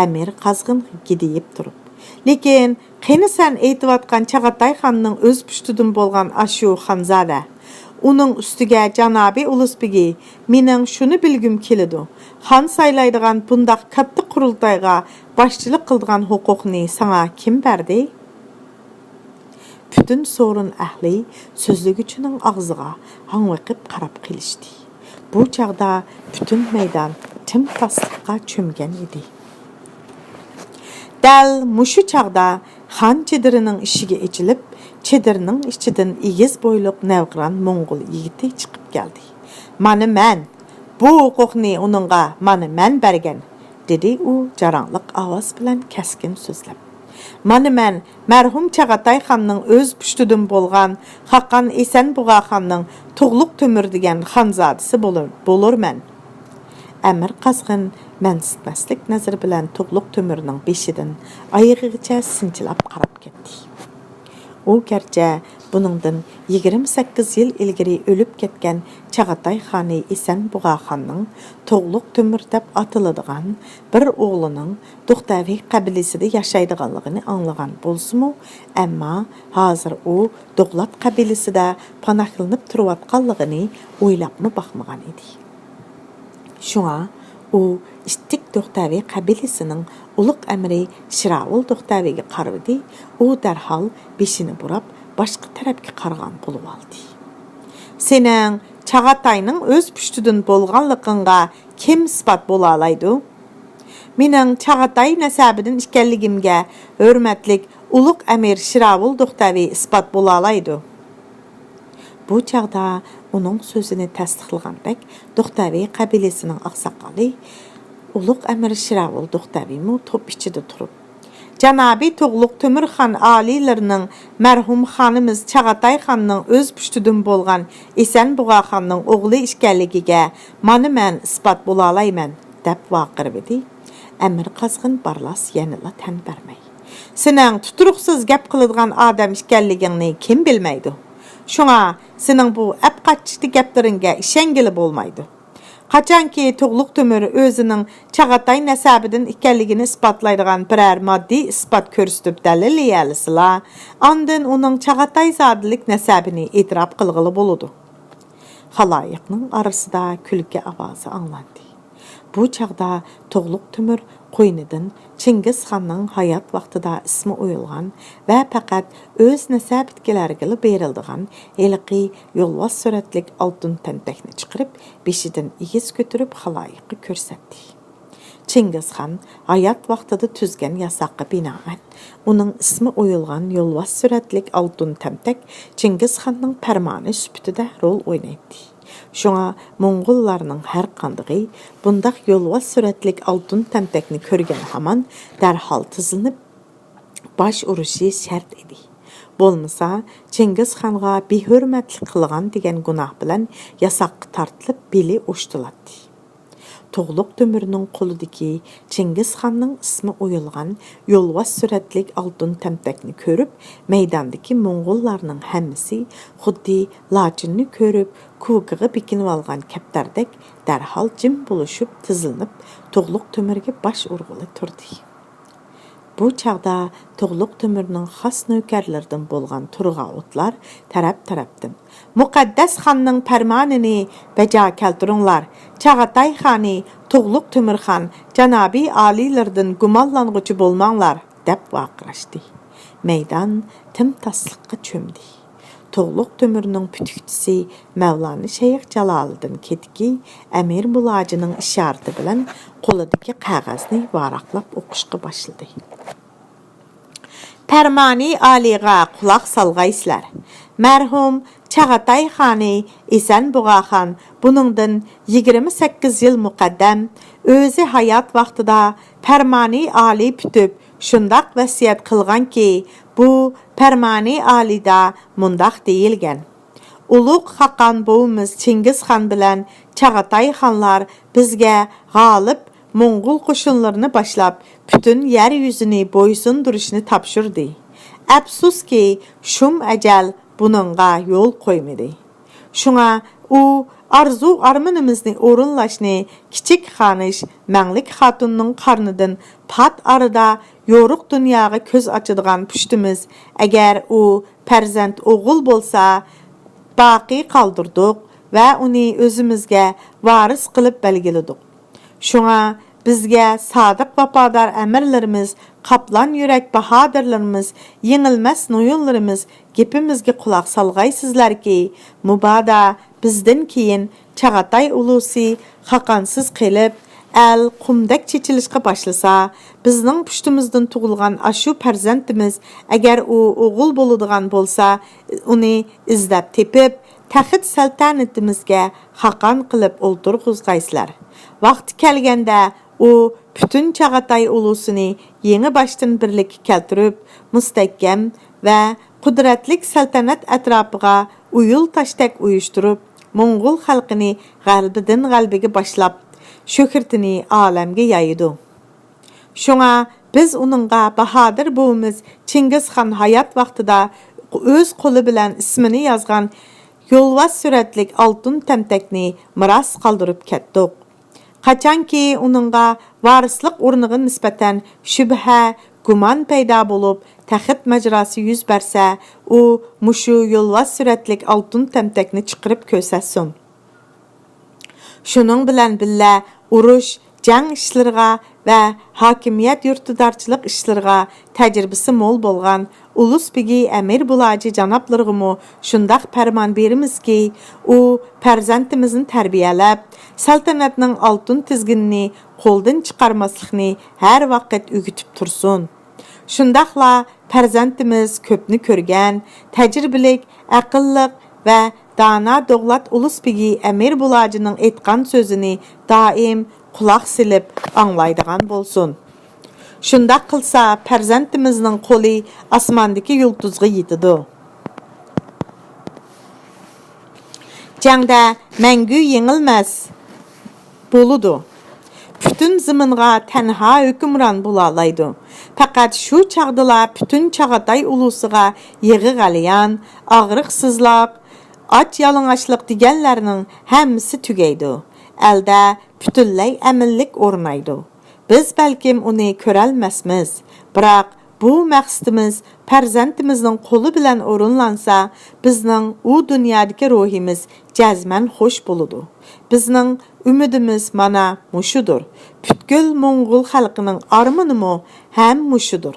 ئەمىر قازغىن گىدىيىپ تۇرۇپ، «لېكىن قېنى سەن ئېيتىۋاتقان چاغاتاي خاننىڭ ئۆز پۇشتىدىن بولغان ئاشۇ خانزادە؟ ئۇنىڭ ئۈستىگە جانابىي ئۇلۇسبېگى، مېنىڭ شۇنى بىلگۈم كېلىدۇ، خان سايلايدىغان بۇنداق كاتتا قۇرۇلتايغا باشچىلىق قىلىدىغان ھوقۇقنى ساڭا كىم بەردى؟» پۈتۈن سورۇن ئەھلى سۆزلىگۈچىنىڭ ئاغزىغا ھاڭۋېقىپ قاراپ قېلىشتى. بۇ چاغدا پۈتۈن مەيدان تىمتاسلىققا چۆمگەن ئىدى. دەل مۇشۇ چاغدا خان چېدىرىنىڭ ئىشىكى ئېچىلىپ، چېدىرنىڭ ئىچىدىن ئېگىز بويلۇق نەۋقىران موڭغۇل يىگىتى چىقىپ كەلدى. «مانا مەن! بۇ ھوقۇقنى ئۇنىڭغا مانا مەن بەرگەن!» دېدى ئۇ جاراڭلىق ئاۋاز بىلەن كەسكىن سۆزلەپ. «مانا مەن مەرھۇم چاغاتاي خاننىڭ ئۆز پۇشتىدىن بولغان خاقان ئېسەن بۇغا خاننىڭ تۇغلۇق تۆمۈر دېگەن خانزادىسى بولۇر، بولۇرمەن.» ئەمىر قازغىن مەنسىتمەسلىك نەزىرى بىلەن تۇغلۇق تۆمۈرنىڭ بېشىدىن ئايىغىغىچە سىنچىلاپ قاراپ كەتتى. ئۇ گەرچە بۇنىڭدىن يىگىرمە سەككىز يىل ئىلگىرى ئۆلۈپ كەتكەن چاغاتاي خانى ئېسەن بۇغا خاننىڭ تۇغلۇق تۆمۈر دەپ ئاتىلىدىغان بىر ئوغلىنىڭ دوختەۋى قەبىلىسىدە ياشايدىغانلىقىنى ئاڭلىغان بولسىمۇ، ئەمما ھازىر ئۇ دوغلات قەبىلىسىدە پاناھلىنىپ تۇرۇۋاتقانلىقىنى ئويلاپمۇ باقمىغان ئىدى. شۇڭا ئۇ ئىتتىك دوختەۋى قەبىلىسىنىڭ ئۇلۇغ ئەمىرى شىراۋۇل دوختەۋىگە قارىۋىدى، ئۇ دەرھال بېشىنى بۇراپ، باشقا تەرەپكە قارىغان بولۇۋالدى. «سېنىڭ چاغاتاينىڭ ئۆز پۇشتىدىن بولغانلىقىڭغا كىم ئىسپات بولالايدۇ؟ مېنىڭ چاغاتاي نەسەبىدىن ئىكەنلىكىمگە ھۆرمەتلىك ئۇلۇغ ئەمىر شىراۋۇل دوختەۋى ئىسپات بولالايدۇ.» بۇ چاغدا ئۇنىڭ سۆزىنى تەستىقلىغاندەك دوختەۋى قەبىلىسىنىڭ ئاقساقالى ئۇلۇغ ئەمىر شىراۋۇل دوختەۋىمۇ توپ ئىچىدە تۇرۇپ، جانابىي تۇغلۇق تۆمۈرخان ئالىيلىرىنىڭ مەرھۇم خانىمىز چاغاتاي خاننىڭ ئۆز پۇشتىدىن بولغان ئېسەن بۇغا خاننىڭ ئوغلى ئىكەنلىكىگە مانا مەن ئىسپات بولالايمەن، دەپ ۋارقىرىۋىدى. ئەمىر قازغىن بارلاس يەنىلا تەن بەرمەي، سېنىڭ تۇتۇرۇقسىز گەپ قىلىدىغان ئادەم ئىكەنلىكىڭنى كىم بىلمەيدۇ؟ شۇڭا سېنىڭ بۇ ئەپقاچتى گەپلىرىڭگە ئىشەنگىلى بولمايدۇ. قاچانكى تۇغلۇق تۆمۈر ئۆزىنىڭ چاغاتاي نەسەبىدىن ئىكەنلىكىنى ئىسپاتلايدىغان بىرەر ماددىي ئىسپات كۆرسىتىپ دەلىللىيەلىسىلا، ئاندىن ئۇنىڭ چاغاتاي زادىلىك نەسەبىنى ئېتىراپ قىلغىلى بولىدۇ. خالايىقنىڭ ئارىسىدا كۈلكە ئاۋازى ئاڭلاندى. بۇ چاغدا تۇغلۇق تۆمۈر قوينىدىن چىڭگىزخاننىڭ ھايات ۋاقتىدا ئىسمى ئويۇلغان ۋە پەقەت ئۆز نەسەبىدىكىلەرگىلا بېرىلىدىغان ھېلىقى يولۋاس سۈرەتلىك ئالتۇن تەمتەكنى چىقىرىپ، بېشىدىن ئېگىز كۆتۈرۈپ خالايىققا كۆرسەتتى. چىڭگىزخان ھايات ۋاقتىدا تۈزگەن ياساققا بىنائەن، ئۇنىڭ ئىسمى ئويۇلغان يولۋاس سۈرەتلىك ئالتۇن تەمتەك چىڭگىزخاننىڭ پەرمانى سۈپىتىدە رول ئوينايتتى. شۇڭا موڭغۇللارنىڭ ھەر قاندىقى بۇنداق يولۋاس سۈرەتلىك ئالتۇن تەمتەكنى كۆرگەن ھامان دەرھال تىزلىنىپ، باش ئۇرۇشى شەرت ئىدى. بولمىسا، چىڭگىزخانغا بىھۆرمەتلىك قىلغان دېگەن گۇناھ بىلەن ياساققا تارتىلىپ، بېلى ئوشتۇلاتتى. تۇغلۇق تۆمۈرنىڭ قولىدىكى چىڭگىزخاننىڭ ئىسمى ئويۇلغان يولۋاس سۈرەتلىك ئالتۇن تەمتەكنى كۆرۈپ، مەيداندىكى موڭغۇللارنىڭ ھەممىسى خۇددى لاچىننى كۆرۈپ، كوكىغا بېكىنىۋالغان كەپتەردەك دەرھال جىم بولۇشۇپ تىزلىنىپ، تۇغلۇق تۆمۈرگە باش ئۇرغىلى تۇردى. بۇ چاغدا تۇغلۇق تۆمۈرنىڭ خاس نۆكەرلىرىدىن بولغان تۇرغاۋۇتلار تەرەپ-تەرەپتىن، «مۇقەددەس خاننىڭ پەرمانىنى بەجا كەلتۈرۈڭلار! چاغاتاي خانى تۇغلۇق تۆمۈرخان جانابىي ئالىيلىرىدىن گۇمانلانغۇچى بولماڭلار!» دەپ ۋارقىراشتى. مەيدان تىمتاسلىققا چۆمدى. تۇغلۇق تۆمۈرنىڭ پۈتۈكچىسى مەۋلانا شەيخ جالالىدىن كېتىكى ئەمىر مۇلاجىنىڭ ئىشارىتى بىلەن قولىدىكى قەغەزنى ۋاراقلاپ ئوقۇشقا باشلىدى. پەرمانى ئالىيغا قۇلاق سالغايسىلەر. مەرھۇم چاغاتاي خانى ئېسەن بۇغاخان بۇنىڭدىن يىگىرمە سەككىز يىل مۇقەددەم ئۆزى ھايات ۋاقتىدا پەرمانى ئالىي پۈتۈپ شۇنداق ۋەسىيەت قىلغانكى، بۇ پەرمانى ئالىيدا مۇنداق دېيىلگەن: «ئۇلۇغ خاقان بوۋىمىز چىڭگىزخان بىلەن چاغاتاي خانلار بىزگە غالىب موڭغۇل قوشۇنلىرىنى باشلاپ، پۈتۈن يەر يۈزىنى بويسۇندۇرۇشنى تاپشۇردى. ئەپسۇسكى، شۇم ئەجەل بۇنىڭغا يول قويمىدى. شۇڭا ئۇ ئارزۇ-ئارمىنىمىزنى ئورۇنلاشنى كىچىك خانىش مەڭلىك خاتۇننىڭ قارنىدىن پات ئارىدا يورۇق دۇنياغا كۆز ئاچىدىغان پۇشتىمىز، ئەگەر ئۇ پەرزەنت ئوغۇل بولسا، باقىي قالدۇردۇق ۋە ئۇنى ئۆزىمىزگە ۋارىس قىلىپ بەلگىلىدۇق. شۇڭا بىزگە سادىق ۋاپادار ئەمىرلىرىمىز، قاپلان يۈرەك باھادىرلىرىمىز، يېڭىلمەس نويۇنلىرىمىز گېپىمىزگە قۇلاق سالغايسىزلەركى، مۇبادا بىزدىن كېيىن چاغاتاي ئۇلۇسى خاقانسىز قېلىپ، ئەل قۇمدەك چېچىلىشقا باشلىسا، بىزنىڭ پۇشتىمىزدىن تۇغۇلغان ئاشۇ پەرزەنتىمىز، ئەگەر ئۇ ئوغۇل بولىدىغان بولسا، ئۇنى ئىزدەپ تېپىپ، تەخت سەلتەنىتىمىزگە خاقان قىلىپ ئولتۇرغۇزغايسىلەر. ۋاقتى كەلگەندە، ئۇ پۈتۈن چاغاتاي ئۇلۇسىنى يېڭى باشتىن بىرلىككە كەلتۈرۈپ، مۇستەھكەم ۋە قۇدرەتلىك سەلتەنەت ئەتراپىغا ئۇيۇل تاشتەك ئۇيۇشتۇرۇپ، موڭغۇل خەلقىنى غەلىبىدىن غەلىبىگە باشلاپ، شۆھرىتىنى ئالەمگە يايىدۇ. شۇڭا بىز ئۇنىڭغا باھادىر بوۋىمىز چىڭگىزخان ھايات ۋاقتىدا ئۆز قولى بىلەن ئىسمىنى يازغان يولۋاس سۈرەتلىك ئالتۇن تەمتەكنى مىراس قالدۇرۇپ كەتتۇق. قاچانكى ئۇنىڭغا ۋارىسلىق ئورنىغا نىسبەتەن شۈبھە، گۇمان پەيدا بولۇپ، تەخت ماجىراسى يۈز بەرسە، ئۇ مۇشۇ يولۋاس سۈرەتلىك ئالتۇن تەمتەكنى چىقىرىپ كۆرسەتسۇن. شۇنىڭ بىلەن بىللە، ئۇرۇش، جەڭ ئىشلىرىغا ۋە ھاكىمىيەت يۇرتىدارچىلىق ئىشلىرىغا تەجرىبىسى مول بولغان ئۇلۇس بېگى ئەمىر بۇلاجى جانابلىرىغىمۇ شۇنداق پەرمان بېرىمىزكى، ئۇ پەرزەنتىمىزنى تەربىيەلەپ، سەلتەنەتنىڭ ئالتۇن تىزگىنىنى قولدىن چىقارماسلىقنى ھەر ۋاقىت ئۆگىتىپ تۇرسۇن. شۇنداقلا پەرزەنتىمىز كۆپنى كۆرگەن، تەجرىبىلىك، ئەقىللىق ۋە دانا دوغلات ئۇلۇس بېگى ئەمىر بۇلاجىنىڭ ئېيتقان سۆزىنى دائىم قۇلاق سېلىپ ئاڭلايدىغان بولسۇن. شۇنداق قىلسا، پەرزەنتىمىزنىڭ قولى ئاسماندىكى يۇلتۇزغا يېتىدۇ. جەڭدە مەڭگۈ يېڭىلمەس بولىدۇ. پۈتۈن زېمىنغا تەنھا ھۆكۈمران بولالايدۇ. پەقەت شۇ چاغدىلا پۈتۈن چاغاتاي ئۇلۇسىغا يىغا غەلىيان، ئاغرىقسىزلىق، ئاچ يالىڭاچلىق دېگەنلەرنىڭ ھەممىسى تۈگەيدۇ. ئەلدە پۈتۈنلەي ئەمىنلىك ئورنايدۇ. بىز بەلكىم ئۇنى كۆرەلمەسمىز، بىراق بۇ مەقسىتىمىز پەرزەنتىمىزنىڭ قولى بىلەن ئورۇنلانسا، بىزنىڭ ئۇ دۇنيادىكى روھىمىز جەزمەن خۇش بولىدۇ. بىزنىڭ ئۈمىدىمىز مانا مۇشۇدۇر. پۈتكۈل موڭغۇل خەلقىنىڭ ئارمىنىمۇ ھەم مۇشۇدۇر.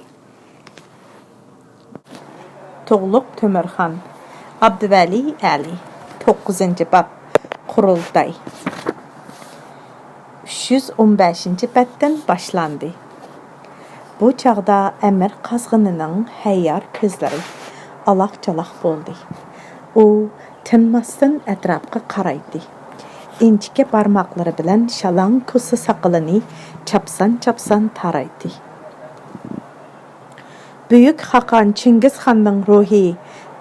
تۇغلۇق تۆمۈرخان، ئابدۇۋەلى ئەلى. توققۇزىنچى باب، قۇرۇلتاي. ئۈچ يۈز ئون بەشىنچى بەتتىن باشلاندى. بۇ چاغدا ئەمىر قازغىنىنىڭ ھەييار كۆزلىرى ئالاق-چالاق بولدى. ئۇ تىنماستىن ئەتراپقا قارايتتى. ئىنچىكە بارماقلىرى بىلەن شالاڭ كوسا ساقىلىنى چاپسان-چاپسان تارايتتى. بۈيۈك خاقان چىڭگىزخاننىڭ روھى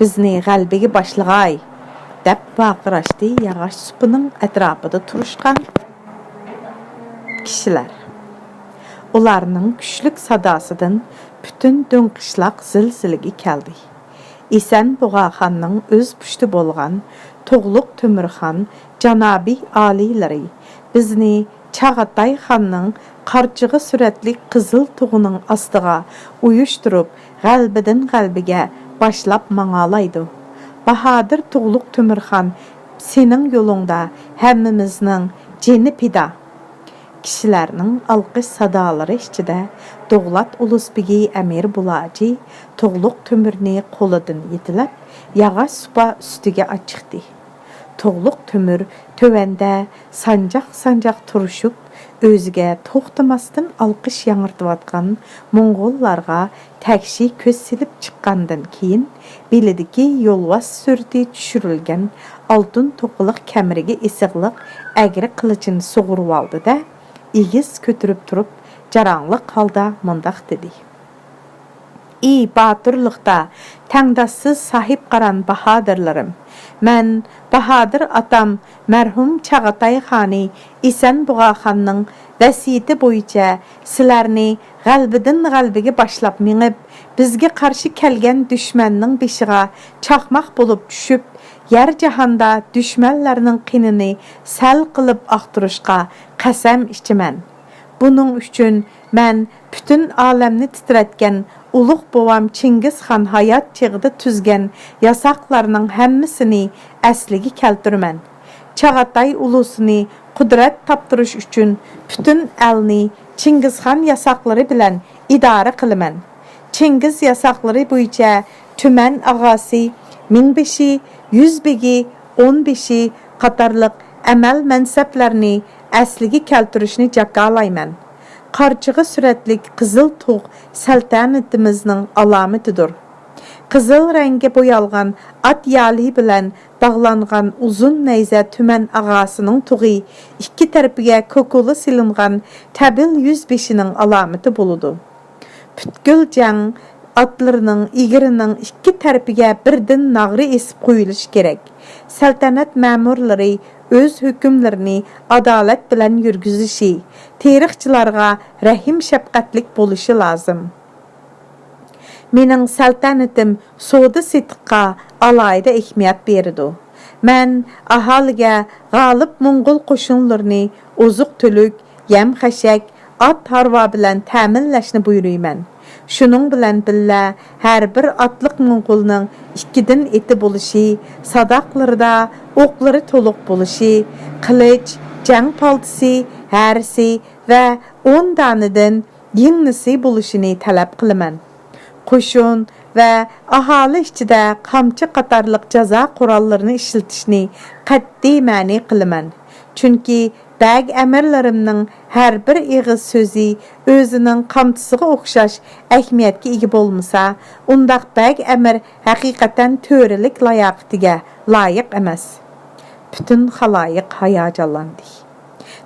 بىزنى غەلىبىگە باشلىغاي! دەپ ۋارقىراشتى ياغاچ سۇپىنىڭ ئەتراپىدا تۇرۇشقان كىشىلەر. ئۇلارنىڭ كۈچلۈك ساداسىدىن پۈتۈن دۆڭ قىشلاق زىلزىلىگە كەلدى. ئىسەن بۇغاخاننىڭ ئۆز پۇشتى بولغان تۇغلۇق تۆمۈرخان جانابىي ئالىيلىرى بىزنى چاغاتاي خاننىڭ قارچىغا سۈرەتلىك قىزىل تۇغىنىڭ ئاستىغا ئۇيۇشتۇرۇپ، غەلىبىدىن غەلىبىگە باشلاپ ماڭالايدۇ. باھادىر تۇغلۇق تۆمۈرخان، سېنىڭ يولۇڭدا ھەممىمىزنىڭ جېنى پىدا! كىشىلەرنىڭ ئالقىش سادالىرى ئىچىدە دوغلات ئۇلۇس بېگى ئەمىر بۇلاجى تۇغلۇق تۆمۈرنى قولىدىن يېتىلەپ، ياغاچ سۇپا ئۈستىگە ئاچىقتى. تۇغلۇق تۆمۈر تۆۋەندە سانجاق-سانجاق تۇرۇشۇپ، ئۆزىگە توختىماستىن ئالقىش ياڭرىتىۋاتقان موڭغۇللارغا تەكشى كۆز سېلىپ چىققاندىن كېيىن، بېلىدىكى يولۋاس سۈرىتى چۈشۈرۈلگەن ئالتۇن توقىلىق كەمىرىگە ئېسىقلىق ئەگرى قىلىچىنى سۇغۇرۇۋالدى-دە، ئېگىز كۆتۈرۈپ تۇرۇپ، جاراڭلىق ھالدا مۇنداق دېدى: ئى باتۇرلۇقتا تەڭداشسىز ساھىبقاران باھادىرلىرىم! مەن باھادىر ئاتام مەرھۇم چاغاتاي خانى ئىسەن بۇغاخاننىڭ ۋەسىيىتى بويىچە سىلەرنى غەلىبىدىن غەلىبىگە باشلاپ مېڭىپ، بىزگە قارشى كەلگەن دۈشمەننىڭ بېشىغا چاقماق بولۇپ چۈشۈپ، يەر جاھاندا دۈشمەنلەرنىڭ قېنىنى سەل قىلىپ ئاقتۇرۇشقا قەسەم ئىچىمەن. بۇنىڭ ئۈچۈن مەن پۈتۈن ئالەمنى تىترەتكەن ئۇلۇغ بوۋام چىڭگىزخان ھايات چېغىدا تۈزگەن ياساقلارنىڭ ھەممىسىنى ئەسلىگە كەلتۈرىمەن. چاغاتاي ئۇلۇسىنى قۇدرەت تاپتۇرۇش ئۈچۈن پۈتۈن ئەلنى چىڭگىزخان ياساقلىرى بىلەن ئىدارە قىلىمەن. چىڭگىز ياساقلىرى بويىچە تۈمەن ئاغاسى، مىڭبېشى، يۈزبېگى، ئونبېشى قاتارلىق ئەمەل مەنسەپلەرنى ئەسلىگە كەلتۈرۈشنى جاكارلايمەن. قارچىغا سۈرەتلىك قىزىل تۇغ سەلتەنىتىمىزنىڭ ئالامىتىدۇر. قىزىل رەڭگە بويالغان ئات يالى بىلەن باغلانغان ئۇزۇن نەيزە تۈمەن ئاغاسىنىڭ تۇغى، ئىككى تەرىپىگە كوكۇلا سېلىنغان تەبىل يۈزبېشىنىڭ ئالامىتى بولىدۇ. پۈتكۈل جەڭ ئاتلىرىنىڭ ئېگىرىنىڭ ئىككى تەرىپىگە بىردىن ناغرا ئېسىپ قويۇلۇشى كېرەك. سەلتەنەت مەمۇرلىرى ئۆز ھۆكۈملىرىنى ئادالەت بىلەن يۈرگۈزۈشى، تېرىقچىلارغا رەھىم-شەپقەتلىك بولۇشى لازىم. مېنىڭ سەلتەنىتىم سودا-سېتىققا ئالاھىدە ئەھمىيەت بېرىدۇ. مەن ئاھالىگە غالىب موڭغۇل قوشۇنلىرىنى ئوزۇق-تۈلۈك، يەم-خەشەك، ئات-ھارۋا بىلەن تەمىنلەشنى بۇيرۇيمەن. شۇنىڭ بىلەن بىللە، ھەر بىر ئاتلىق موڭغۇلنىڭ ئىككىدىن ئېتى بولۇشى، ساداقلىرىدا ئوقلىرى تولۇق بولۇشى، قىلىچ، جەڭ پالتىسى، ھەرىسى ۋە ئون دانىدىن يىڭنىسى بولۇشىنى تەلەپ قىلىمەن. قوشۇن ۋە ئاھالە ئىچىدە قامچا قاتارلىق جازا قوراللىرىنى ئىشلىتىشنى قەتئىي مەنئى قىلىمەن. چۈنكى بەگ ئەمىرلىرىمنىڭ ھەر بىر ئېغىز سۆزى ئۆزىنىڭ قامچىسىغا ئوخشاش ئەھمىيەتكە ئىگە بولمىسا، ئۇنداق بەگ ئەمىر ھەقىقەتەن تۆرىلىك لاياقىتىگە لايىق ئەمەس. پۈتۈن خالايىق ھاياجانلاندى.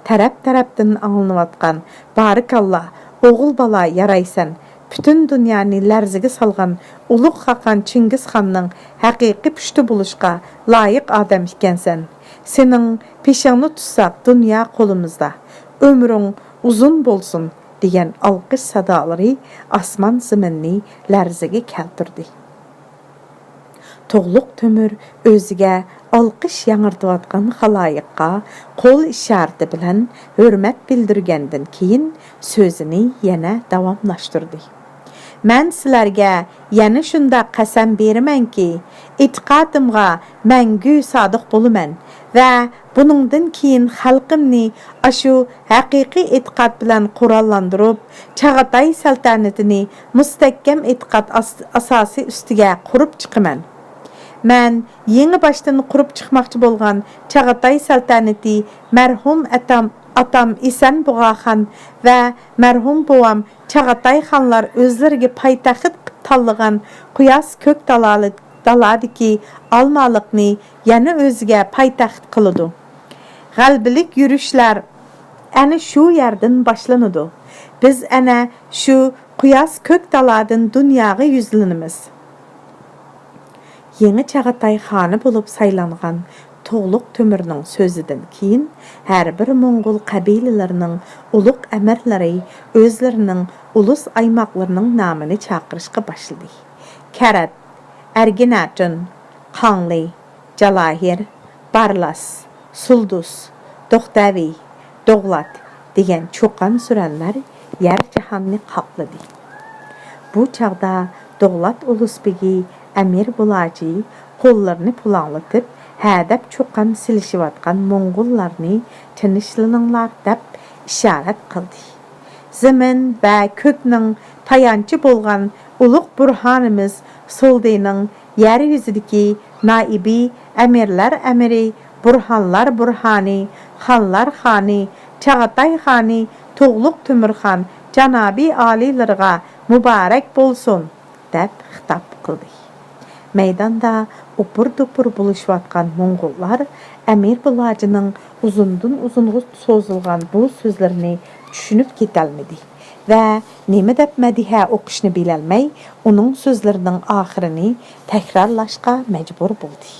تەرەپ-تەرەپتىن ئاڭلىنىۋاتقان «بارىكاللا، ئوغۇل بالا يارايسەن، پۈتۈن دۇنيانى لەرزىگە سالغان ئۇلۇغ خاقان چىڭگىزخاننىڭ ھەقىقىي پۇشتى بولۇشقا لايىق ئادەم ئىكەنسەن. سېنىڭ پېشىڭنى تۇتساق، دۇنيا قولىمىزدا. ئۆمرۈڭ ئۇزۇن بولسۇن» دېگەن ئالقىش سادالىرى ئاسمان-زېمىننى لەرزىگە كەلتۈردى. تۇغلۇق تۆمۈر ئۆزىگە ئالقىش ياڭرىتىۋاتقان خالايىققا قول ئىشارىتى بىلەن ھۆرمەت بىلدۈرگەندىن كېيىن، سۆزىنى يەنە داۋاملاشتۇردى. مەن سىلەرگە يەنە شۇنداق قەسەم بېرىمەنكى، ئېتىقادىمغا مەڭگۈ سادىق بولىمەن ۋە بۇنىڭدىن كېيىن خەلقىمنى ئاشۇ ھەقىقىي ئېتىقاد بىلەن قوراللاندۇرۇپ، چاغاتاي سەلتەنىتىنى مۇستەھكەم ئېتىقاد ئاس-، ئاساسى ئۈستىگە قۇرۇپ چىقىمەن. مەن يېڭى باشتىن قۇرۇپ چىقماقچى بولغان چاغاتاي سەلتەنىتى مەرھۇم ئاتام، ئاتام ئېسەن بۇغاخان ۋە مەرھۇم بوۋام چاغاتاي خانلار ئۆزلىرىگە پايتەخت قىلىپ تاللىغان قۇياس كۆك دالالى-، دالادىكى ئالمالىقنى يەنە ئۆزىگە پايتەخت قىلىدۇ. غەلىبىلىك يۈرۈشلەر ئەنە شۇ يەردىن باشلىنىدۇ. بىز ئەنە شۇ قۇياس كۆك دالادىن دۇنياغا يۈزلىنىمىز. يېڭى چاغاتاي خانى بولۇپ سايلانغان تۇغلۇق تۆمۈرنىڭ سۆزىدىن كېيىن، ھەر بىر موڭغۇل قەبىلىلىرىنىڭ ئۇلۇغ ئەمىرلىرى ئۆزلىرىنىڭ ئۇلۇس ئايماقلىرىنىڭ نامىنى چاقىرىشقا باشلىدى. كەرەت، ئەرگىنەتىن، قاڭلى، جالاھىر، بارلاس، سۇلدۇس، دوختەۋى، دوغلات دېگەن چۇقان-سۈرەنلەر يەر-جاھاننى قاپلىدى. بۇ چاغدا دوغلات ئۇلۇس بېگى ئەمىر بۇلاجى قوللىرىنى پۇلاڭلىتىپ، ھەدەپ چۇقان سېلىشىۋاتقان موڭغۇللارنى «تىنچلىنىڭلار» دەپ ئىشارەت قىلدى. زېمىن ۋە كۆكنىڭ تايانچى بولغان ئۇلۇغ بۇرھانىمىز سولدىنىڭ يەر يۈزىدىكى نائىبى، ئەمىرلەر ئەمىرى، بۇرھانلار بۇرھانى، خانلار خانى، چاغاتاي خانى تۇغلۇق تۆمۈرخان جانابىي ئالىيلىرىغا مۇبارەك بولسۇن! دەپ خىتاب قىلدى. مەيداندا ئوپۇر-دوپۇر بولۇشۇۋاتقان موڭغۇللار ئەمىر بۇلاجىنىڭ ئۇزۇندىن ئۇزۇنغا سوزۇلغان بۇ سۆزلىرىنى چۈشىنىپ كېتەلمىدى ۋە نېمە دەپ مەدھىيە ئوقۇشنى بىلەلمەي، ئۇنىڭ سۆزلىرىنىڭ ئاخىرىنى تەكرارلاشقا مەجبۇر بولدى.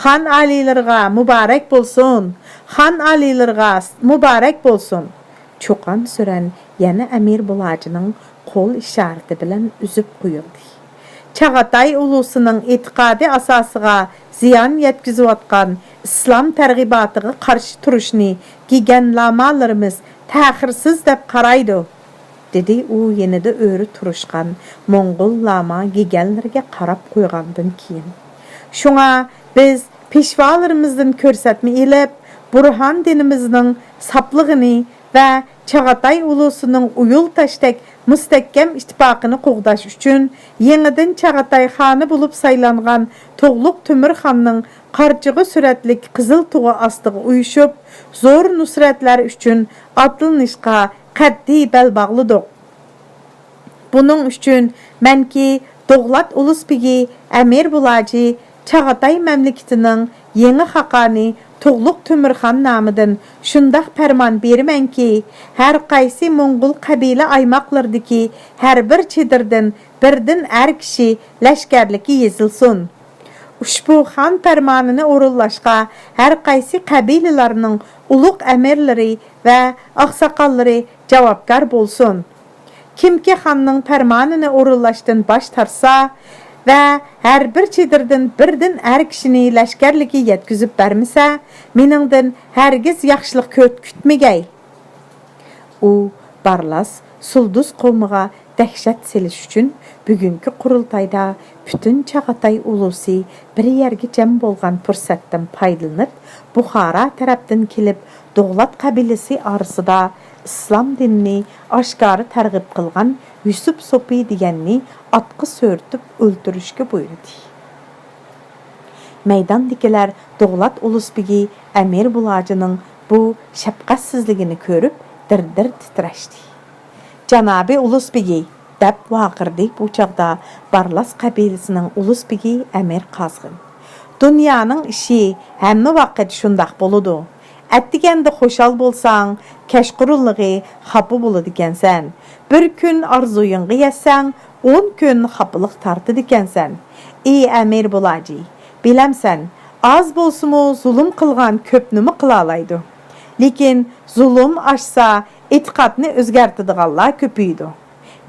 «خان ئالىيلىرىغا مۇبارەك بولسۇن! خان ئالىيلىرىغا مۇبارەك بولسۇن!» چۇقان-سۈرەن يەنە ئەمىر بۇلاجىنىڭ قول ئىشارىتى بىلەن ئۈزۈپ قويۇلدى. «چاغاتاي ئۇلۇسىنىڭ ئېتىقادى ئاساسىغا زىيان يەتكۈزۈۋاتقان، ئىسلام تەرغىباتىغا قارشى تۇرۇشنى گىگەن لامالىرىمىز تەخىرسىز دەپ قارايدۇ»، دېدى ئۇ يېنىدا ئۆرە تۇرۇشقان موڭغۇل لاما گىگەنلىرىگە قاراپ قويغاندىن كېيىن. «شۇڭا بىز پېشۋالىرىمىزدىن كۆرسەتمە ئېلىپ، بۇرھان دىنىمىزنىڭ ساپلىقىنى ۋە چاغاتاي ئۇلۇسىنىڭ ئۇيۇل تاشتەك مۇستەھكەم ئىتتىپاقىنى قوغداش ئۈچۈن، يېڭىدىن چاغاتاي خانى بولۇپ سايلانغان تۇغلۇق تۆمۈر خاننىڭ قارچىغا سۈرەتلىك قىزىل تۇغى ئاستىغا ئۇيۇشۇپ، زور نۇسرەتلەر ئۈچۈن ئاتلىنىشقا قەتئىي بەل باغلىدۇق. بۇنىڭ ئۈچۈن مەنكى دوغلات ئۇلۇس بېگى ئەمىر بۇلاجى چاغاتاي مەملىكىتىنىڭ يېڭى خاقانى تۇغلۇق تۆمۈرخان نامىدىن شۇنداق پەرمان بېرىمەنكى، ھەر قايسى موڭغۇل قەبىلە ئايماقلىرىدىكى ھەر بىر چېدىردىن بىردىن ئەر كىشى لەشكەرلىككە يېزىلسۇن. ئۇشبۇ خان پەرمانىنى ئورۇنلاشقا ھەر قايسى قەبىلىلەرنىڭ ئۇلۇغ ئەمىرلىرى ۋە ئاقساقاللىرى جاۋابكار بولسۇن. كىمكى خاننىڭ پەرمانىنى ئورۇنلاشتىن باش تارتسا ۋە ھەر بىر چېدىردىن بىردىن ئەر كىشىنى لەشكەرلىككە يەتكۈزۈپ بەرمىسە، مېنىڭدىن ھەرگىز ياخشىلىق كۆت-، كۈتمىگەي.» ئۇ بارلاس، سۇلدۇس قوۋمىغا دەھشەت سېلىش ئۈچۈن بۈگۈنكى قۇرۇلتايدا پۈتۈن چاغاتاي ئۇلۇسى بىر يەرگە جەم بولغان پۇرسەتتىن پايدىلىنىپ، بۇخارا تەرەپتىن كېلىپ، دوغلات قەبىلىسى ئارىسىدا ئىسلام دىنىنى ئاشكارا تەرغىب قىلغان يۈسۈپ سوپى دېگەننى ئاتقا سۆرىتىپ ئۆلتۈرۈشكە بۇيرۇدى. مەيداندىكىلەر دوغلات ئۇلۇس بېگى ئەمىر بۇلاجىنىڭ بۇ شەپقەتسىزلىكىنى كۆرۈپ، دىر-دىر تىترەشتى. «جانابىي ئۇلۇس بېگى!» دەپ ۋارقىرىدى بۇ چاغدا بارلاس قەبىلىسىنىڭ ئۇلۇس بېگى ئەمىر قازغىن. «دۇنيانىڭ ئىشى ھەممە ۋاقىت شۇنداق بولىدۇ. ئەتىگەندە خۇشال بولساڭ، كەچقۇرۇنلىقى خاپا بولىدىكەنسەن. بىر كۈن ئارزۇيۇڭغا يەتسەڭ، ئون كۈن خاپىلىق تارتىدىكەنسەن. ئى ئەمىر بۇلاجى، بىلەمسەن، ئاز بولسىمۇ زۇلۇم قىلغان كۆپنىمۇ قىلالايدۇ. لېكىن زۇلۇم ئاشسا، ئېتىقادنى ئۆزگەرتىدىغانلار كۆپىيىدۇ.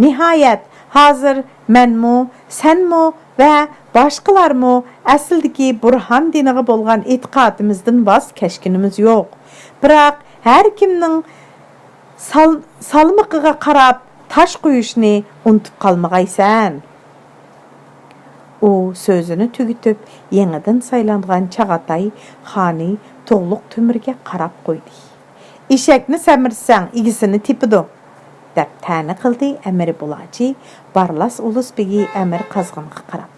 نىھايەت، ھازىر مەنمۇ، سەنمۇ ۋە باشقىلارمۇ ئەسلىدىكى بۇرھان دىنىغا بولغان ئېتىقادىمىزدىن ۋاز كەچكىنىمىز يوق. بىراق، ھەر كىمنىڭ سال-، سالمىقىغا قاراپ تاش قويۇشنى ئۇنتۇپ قالمىغايسەن. ئۇ سۆزىنى تۈگىتىپ، يېڭىدىن سايلانغان چاغاتاي خانى تۇغلۇق تۆمۈرگە قاراپ قويدى. «ئېشەكنى سەمرىتسەڭ، ئىگىسىنى تېپىدۇ» دەپ تەنە قىلدى ئەمىر بۇلاجى بارلاس ئۇلۇس بېگى ئەمىر قازغىنغا قاراپ.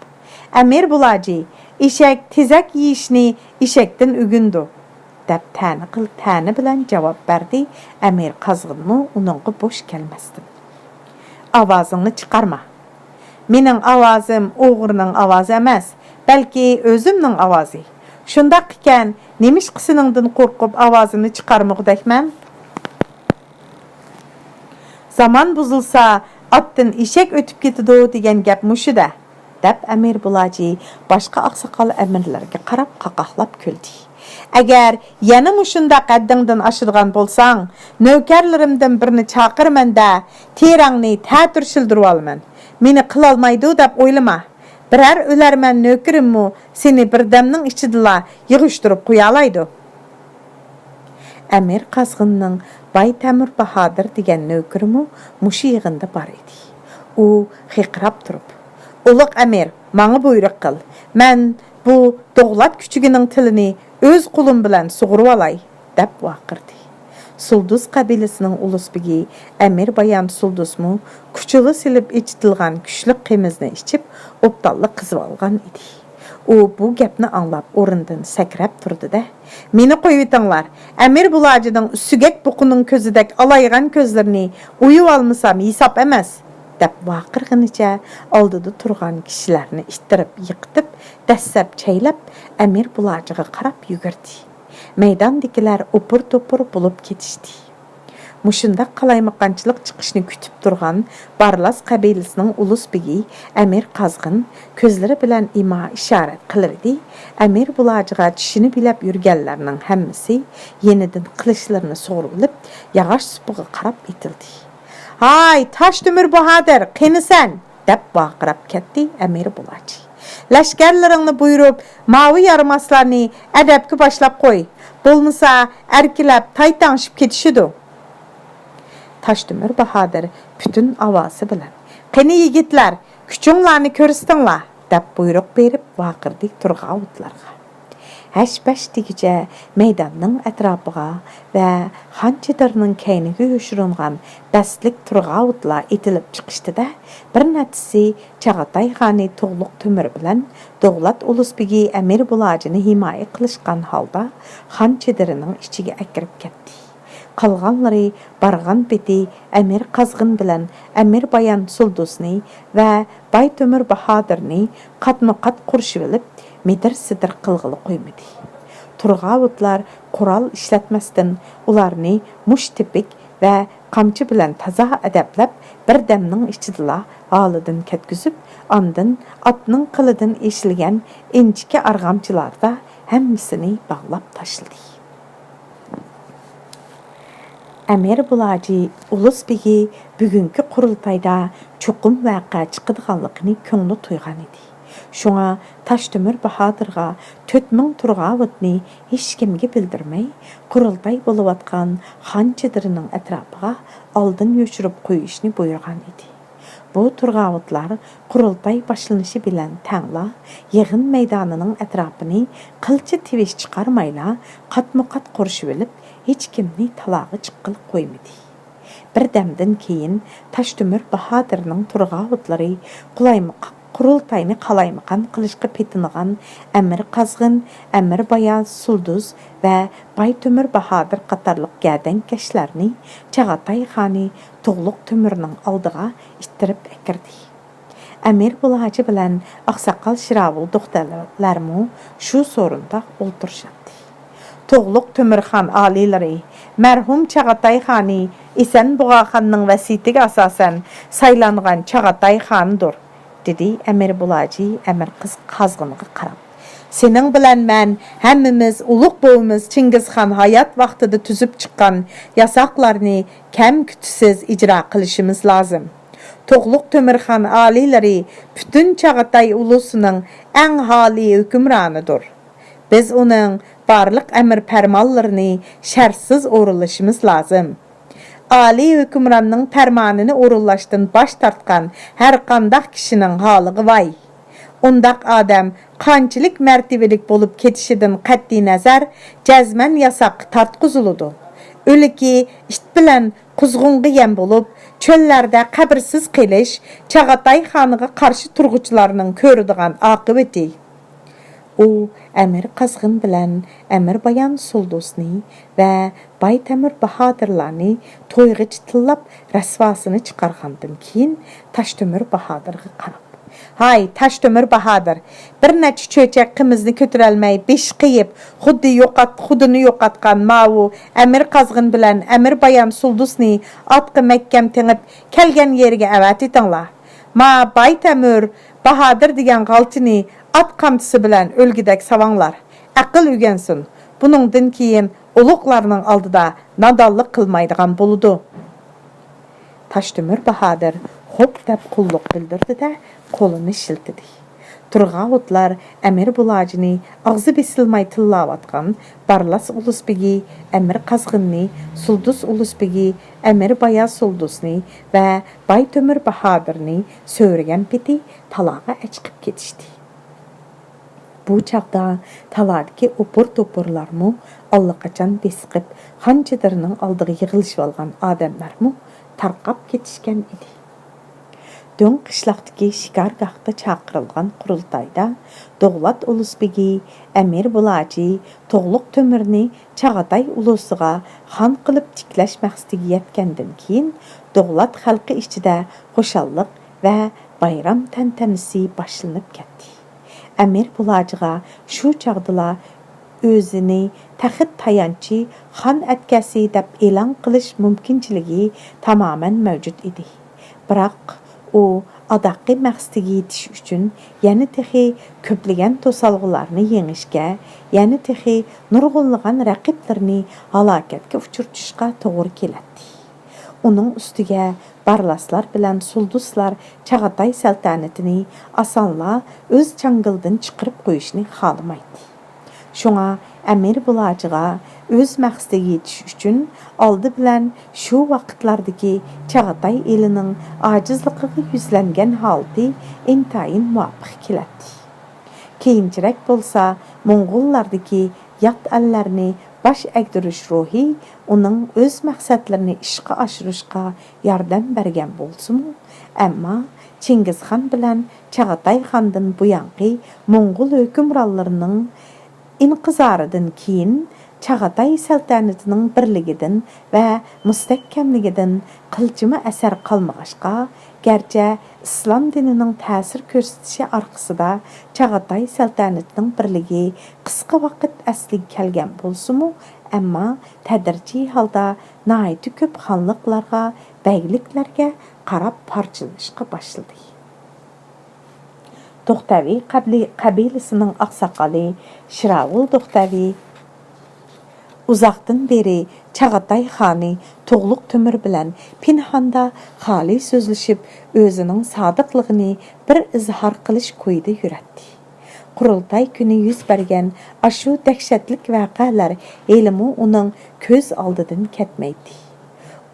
«ئەمىر بۇلاجى، ئېشەك تېزەك يېيىشنى ئېشەكتىن ئۆگىنىدۇ» دەپ تەنە قىل-، تەنە بىلەن جاۋاب بەردى ئەمىر قازغىنمۇ ئۇنىڭغا بوش كەلمەستىن. «ئاۋازىڭنى چىقارما! مېنىڭ ئاۋازىم ئوغرىنىڭ ئاۋازى ئەمەس، بەلكى ئۆزۈمنىڭ ئاۋازى. شۇنداق ئىكەن، نېمىشقا سېنىڭدىن قورقۇپ ئاۋازىمنى چىقارمىغۇدەكمەن؟ زامان بۇزۇلسا، ئاتتىن ئېشەك ئۆتۈپ كېتىدۇ دېگەن گەپ مۇشۇ-دە» دەپ، ئەمىر بۇلاجى باشقا ئاقساقال ئەمىرلەرگە قاراپ قاقاقلاپ كۈلدى. «ئەگەر يەنە مۇشۇنداق ھەددىڭدىن ئاشىدىغان بولساڭ، نۆكەرلىرىمدىن بىرنى چاقىرىمەن-دە، تېرەڭنى تەتۈر شىلدۇرۇۋالىمەن. مېنى قىلالمايدۇ دەپ ئويلىما. بىرەر ئۆلەرمەن نۆكىرىممۇ سېنى بىردەمنىڭ ئىچىدىلا يىغىشتۇرۇپ قويالايدۇ.» ئەمىر قازغىننىڭ باي تەمۈر باھادىر دېگەن نۆكىرىمۇ مۇشۇ يىغىندا بار ئىدى. ئۇ خىقراپ تۇرۇپ، «ئۇلۇغ ئەمىر، ماڭا بۇيرۇق قىل. مەن بۇ دوغلات كۈچۈكىنىڭ تىلىنى ئۆز قولۇم بىلەن سۇغۇرۇۋالاي» دەپ ۋارقىرىدى. سۇلدۇز قەبىلىسىنىڭ ئۇلۇس بېگى ئەمىر بايان سۇلدۇزمۇ كۇچىلا سېلىپ ئېچىتىلغان كۈچلۈك قىمىزنى ئىچىپ، ئوبدانلا قىزىۋالغان ئىدى. ئۇ بۇ گەپنى ئاڭلاپ ئورنىدىن سەكرەپ تۇردى-دە، «مېنى قويۇۋېتىڭلار، ئەمىر بۇلاجىنىڭ سۆگەت بۇقىنىڭ كۆزىدەك ئالايغان كۆزلىرىنى ئويۇۋالمىسام ھېساب ئەمەس» دەپ ۋارقىرىغىنىچە ئالدىدا تۇرغان كىشىلەرنى ئىتتىرىپ يىقىتىپ، دەسسەپ چەيلەپ، ئەمىر بۇلاجىغا قاراپ يۈگۈردى. مەيداندىكىلەر ئوپۇر-توپۇر بولۇپ كېتىشتى. مۇشۇنداق قالايمىقانچىلىق چىقىشىنى كۈتۈپ تۇرغان بارلاس قەبىلىسىنىڭ ئۇلۇس بېگى ئەمىر قازغىن كۆزلىرى بىلەن ئىما-ئىشارەت قىلىۋىدى. ئەمىر بۇلاجىغا چۈشىنى بىلەپ يۈرگەنلەرنىڭ ھەممىسى يېنىدىن قىلىچلىرىنى سۇغۇرۇۋېلىپ، ياغاچ سوپىغا قاراپ ئېتىلدى. «ھاي، تاشتۆمۈر باھادىر، قېنى سەن؟» دەپ ۋارقىراپ كەتتى ئەمىر بۇلاجى. «لەشكەرلىرىڭنى بۇيرۇپ، ماۋۇ يارىماسلارنى ئەدەپكە باشلاپ قوي. بولمىسا، ئەركىلەپ تاي تەڭشىپ كېتىشىدۇ.» تاشتۆمۈر باھادىر پۈتۈن ئاۋازى بىلەن، «قېنى يىگىتلەر، كۈچۈڭلارنى كۆرسىتىڭلار!» دەپ بۇيرۇق بېرىپ ۋارقىرىدى تۇرغاۋۇتلارغا. ھەش-پەش دېگۈچە مەيداننىڭ ئەتراپىغا ۋە خان چېدىرىنىڭ كەينىگە يوشۇرۇنغان بەستلىك تۇرغاۋۇتلار ئېتىلىپ چىقىشتى-دە، بىر نەچچىسى چاغاتاي خانى تۇغلۇق تۆمۈر بىلەن دوغلات ئۇلۇس بېگى ئەمىر بۇلاجىنى ھىمايە قىلىشقان ھالدا خان چېدىرىنىڭ ئىچىگە ئەكىرىپ كەتتى. قالغانلىرى بارغان پېتى ئەمىر قازغىن بىلەن ئەمىر بايان سۇلدۇزنى ۋە باي تۆمۈر باھادىرنى قاتمۇقات قورشىۋېلىپ، مىدىر-سىدىر قىلغىلى قويمىدى. تۇرغاۋۇتلار قورال ئىشلەتمەستىن، ئۇلارنى مۇشت تېپىك ۋە قامچا بىلەن تازا ئەدەپلەپ، بىردەمنىڭ ئىچىدىلا ھالىدىن كەتكۈزۈپ، ئاندىن ئاتنىڭ قىلىدىن ئېشىلگەن ئىنچىكە ئارغامچىلاردا ھەممىسىنى باغلاپ تاشلىدى. ئەمىر بۇلاجى ئۇلۇس بېگى بۈگۈنكى قۇرۇلتايدا چوقۇم ۋەقە چىقىدىغانلىقىنى كۆڭلى تۇيغان ئىدى. شۇڭا تاشتۆمۈر باھادىرغا تۆت مىڭ تۇرغاۋۇتنى ھېچكىمگە بىلدۈرمەي، قۇرۇلتاي بولۇۋاتقان خان چېدىرىنىڭ ئەتراپىغا ئالدىن يوشۇرۇپ قويۇشنى بۇيرۇغان ئىدى. بۇ تۇرغاۋۇتلار قۇرۇلتاي باشلىنىشى بىلەن تەڭلا يىغىن مەيدانىنىڭ ئەتراپىنى قىلچە تىۋىش چىقارمايلا قاتمۇقات قورشىۋېلىپ، ھېچكىمنى تالاغا چىققىلى قويمىدى. بىردەمدىن كېيىن تاشتۆمۈر باھادىرنىڭ تۇرغاۋۇتلىرى قۇلايمىقان، قۇرۇلتاينى قالايمىقان قىلىشقا پېتىنغان ئەمىر قازغىن، ئەمىر بايان سۇلدۇز ۋە باي تۆمۈر باھادىر قاتارلىق گەدەنكەشلەرنى چاغاتاي خانى تۇغلۇق تۆمۈرنىڭ ئالدىغا ئىتتىرىپ ئەكىردى. ئەمىر بۇلاجى بىلەن ئاقساقال شىراۋۇل دوختەرلەرمۇ شۇ سورۇندا ئولتۇرۇشاتتى. تۇغلۇق تۆمۈرخان ئالىيلىرى، مەرھۇم چاغاتاي خانى ئېسەن بۇغاخاننىڭ ۋەسىيىتىگە ئاساسەن سايلانغان چاغاتاي خانىدۇر، دېدى ئەمىر بۇلاجى ئەمىر قىز قازغىنىغا قاراپ. سېنىڭ بىلەن مەن ھەممىمىز ئۇلۇغ بوۋىمىز چىڭگىزخان ھايات ۋاقتىدا تۈزۈپ چىققان ياساقلارنى كەم-كۈتۈشسىز ئىجرا قىلىشىمىز لازىم. تۇغلۇق تۆمۈرخان ئالىيلىرى پۈتۈن چاغاتاي ئۇلۇسىنىڭ ئەڭ ھالىي ھۆكۈمرانىدۇر. بىز ئۇنىڭ بارلىق ئەمىر پەرمانلىرىنى شەرتسىز ئورۇنلىشىمىز لازىم. ئالىي ھۆكۈمراننىڭ پەرمانىنى ئورۇنلاشتىن باش تارتقان ھەرقانداق كىشىنىڭ ھالىغا ۋاي! ئۇنداق ئادەم قانچىلىك مەرتىۋىلىك بولۇپ كېتىشىدىن قەتئىينەزەر، جەزمەن ياساققا تارتقۇزۇلىدۇ. ئۆلۈكى ئىت بىلەن قۇزغۇنغا يەم بولۇپ، چۆللەردە قەبرىسىز قېلىش چاغاتاي خانىغا قارشى تۇرغۇچىلارنىڭ كۆرىدىغان ئاقىۋىتى. ئۇ ئەمىر قازغىن بىلەن ئەمىر بايان سۇلدۇسنى ۋە باي تەمۈر باھادىرلارنى تويغىچە تىللاپ، رەسۋاسىنى چىقارغاندىن كېيىن، تاشتۆمۈر باھادىرغا قاراپ، ھاي، تاشتۆمۈر باھادىر! بىر نەچچە چۆچەك قىمىزنى كۆتۈرەلمەي، بېشى قېيىپ، خۇددى يوقات-، خۇدىنى يوقاتقان ماۋۇ ئەمىر قازغىن بىلەن ئەمىر بايان سۇلدۇسنى ئاتقا مەھكەم تېڭىپ، كەلگەن يېرىگە ئەۋەتىۋېتىڭلار. ما باي تەمۈر باھادىر دېگەن غالچىنى ئات قامچىسى بىلەن ئۆلگۈدەك ساۋاڭلار. ئەقىل ئۆگەنسۇن. بۇنىڭدىن كېيىن ئۇلۇغلارنىڭ ئالدىدا نادانلىق قىلمايدىغان بولىدۇ. تاشتۆمۈر باھادىر خوپ دەپ قۇللۇق بىلدۈردى-دە، قولىنى شىلتىدى. تۇرغاۋۇتلار ئەمىر بۇلاجىنى ئاغزى بېسىلماي تىللاۋاتقان بارلاس ئۇلۇس بېگى ئەمىر قازغىننى، سۇلدۇس ئۇلۇس بېگى ئەمىر بايا سۇلدۇسنى ۋە باي تۆمۈر باھادىرنى سۆرىگەن پېتى تالاغا ئەچىقىپ كېتىشتى. بۇ چاغدا تالادىكى ئوپۇر-توپۇرلارمۇ ئاللىقاچان بېسىقىپ، خان چېدىرىنىڭ ئالدىغا يىغىلىشىۋالغان ئادەملەرمۇ تارقاپ كېتىشكەن ئىدى. دۆڭ قىشلاقتىكى شىكارگاھتا چاقىرىلغان قۇرۇلتايدا دوغلات ئۇلۇس بېگى ئەمىر بۇلاجى تۇغلۇق تۆمۈرنى چاغاتاي ئۇلۇسىغا خان قىلىپ تىكلەش مەقسىتىگە يەتكەندىن كېيىن، دوغلات خەلقى ئىچىدە خۇشاللىق ۋە بايرام تەنتەنىسى باشلىنىپ كەتتى. ئەمىر بۇلاجىغا شۇ چاغدىلا ئۆزىنى تەخت تايانچى خان ئەتكەسى دەپ ئېلان قىلىش مۇمكىنچىلىكى تامامەن مەۋجۇت ئىدى. بىراق، ئۇ ئاداققى مەقسىتىگە يېتىش ئۈچۈن يەنە تېخى كۆپلىگەن توسالغۇلارنى يېڭىشكە، يەنە تېخى نۇرغۇنلىغان رەقىبلىرىنى ھالاكەتكە ئۇچرىتىشقا توغرا كېلەتتى. ئۇنىڭ ئۈستىگە بارلاسلار بىلەن سۇلدۇسلار چاغاتاي سەلتەنىتىنى ئاسانلا ئۆز چاڭگىلىدىن چىقىرىپ قويۇشنى خالىمايتتى. شۇڭا ئەمىر بۇلاجىغا ئۆز مەقسىتىگە يېتىش ئۈچۈن ئالدى بىلەن شۇ ۋاقىتلاردىكى چاغاتاي ئېلىنىڭ ئاجىزلىقىغا يۈزلەنگەن ھالىتى ئىنتايىن مۇۋاپىق كېلەتتى. كېيىنچىرەك بولسا موڭغۇللاردىكى يات ئەللەرنى باش ئەگدۈرۈش روھى ئۇنىڭ ئۆز مەقسەتلىرىنى ئىشقا ئاشۇرۇشقا ياردەم بەرگەن بولسىمۇ، ئەمما چىڭگىزخان بىلەن چاغاتاي خاندىن بۇيانقى موڭغۇل ھۆكۈمرانلىرىنىڭ ئىنقىزارىدىن كېيىن چاغاتاي سەلتەنىتىنىڭ بىرلىكىدىن ۋە مۇستەھكەملىكىدىن قىلچىمۇ ئەسەر قالمىغاچقا، گەرچە ئىسلام دىنىنىڭ تەسىر كۆرسىتىشى ئارقىسىدا چاغاتاي سەلتەنىتىنىڭ بىرلىكى قىسقا ۋاقىت ئەسلىگە كەلگەن بولسىمۇ، ئەمما تەدرىجىي ھالدا ناھايىتى كۆپ خانلىقلارغا، بەگلىكلەرگە قاراپ پارچىلىنىشقا باشلىدى. دوختەۋى قەبلى-، قەبىلىسىنىڭ ئاقساقالى شىراۋۇل دوختەۋى ئۇزاقتىن بېرى چاغاتاي خانى تۇغلۇق تۆمۈر بىلەن پىنھاندا خالىي سۆزلىشىپ، ئۆزىنىڭ سادىقلىقىنى بىر ئىزھار قىلىش كويىدا يۈرەتتى. قۇرۇلتاي كۈنى يۈز بەرگەن ئاشۇ دەھشەتلىك ۋەقەلەر ھېلىمۇ ئۇنىڭ كۆز ئالدىدىن كەتمەيتتى.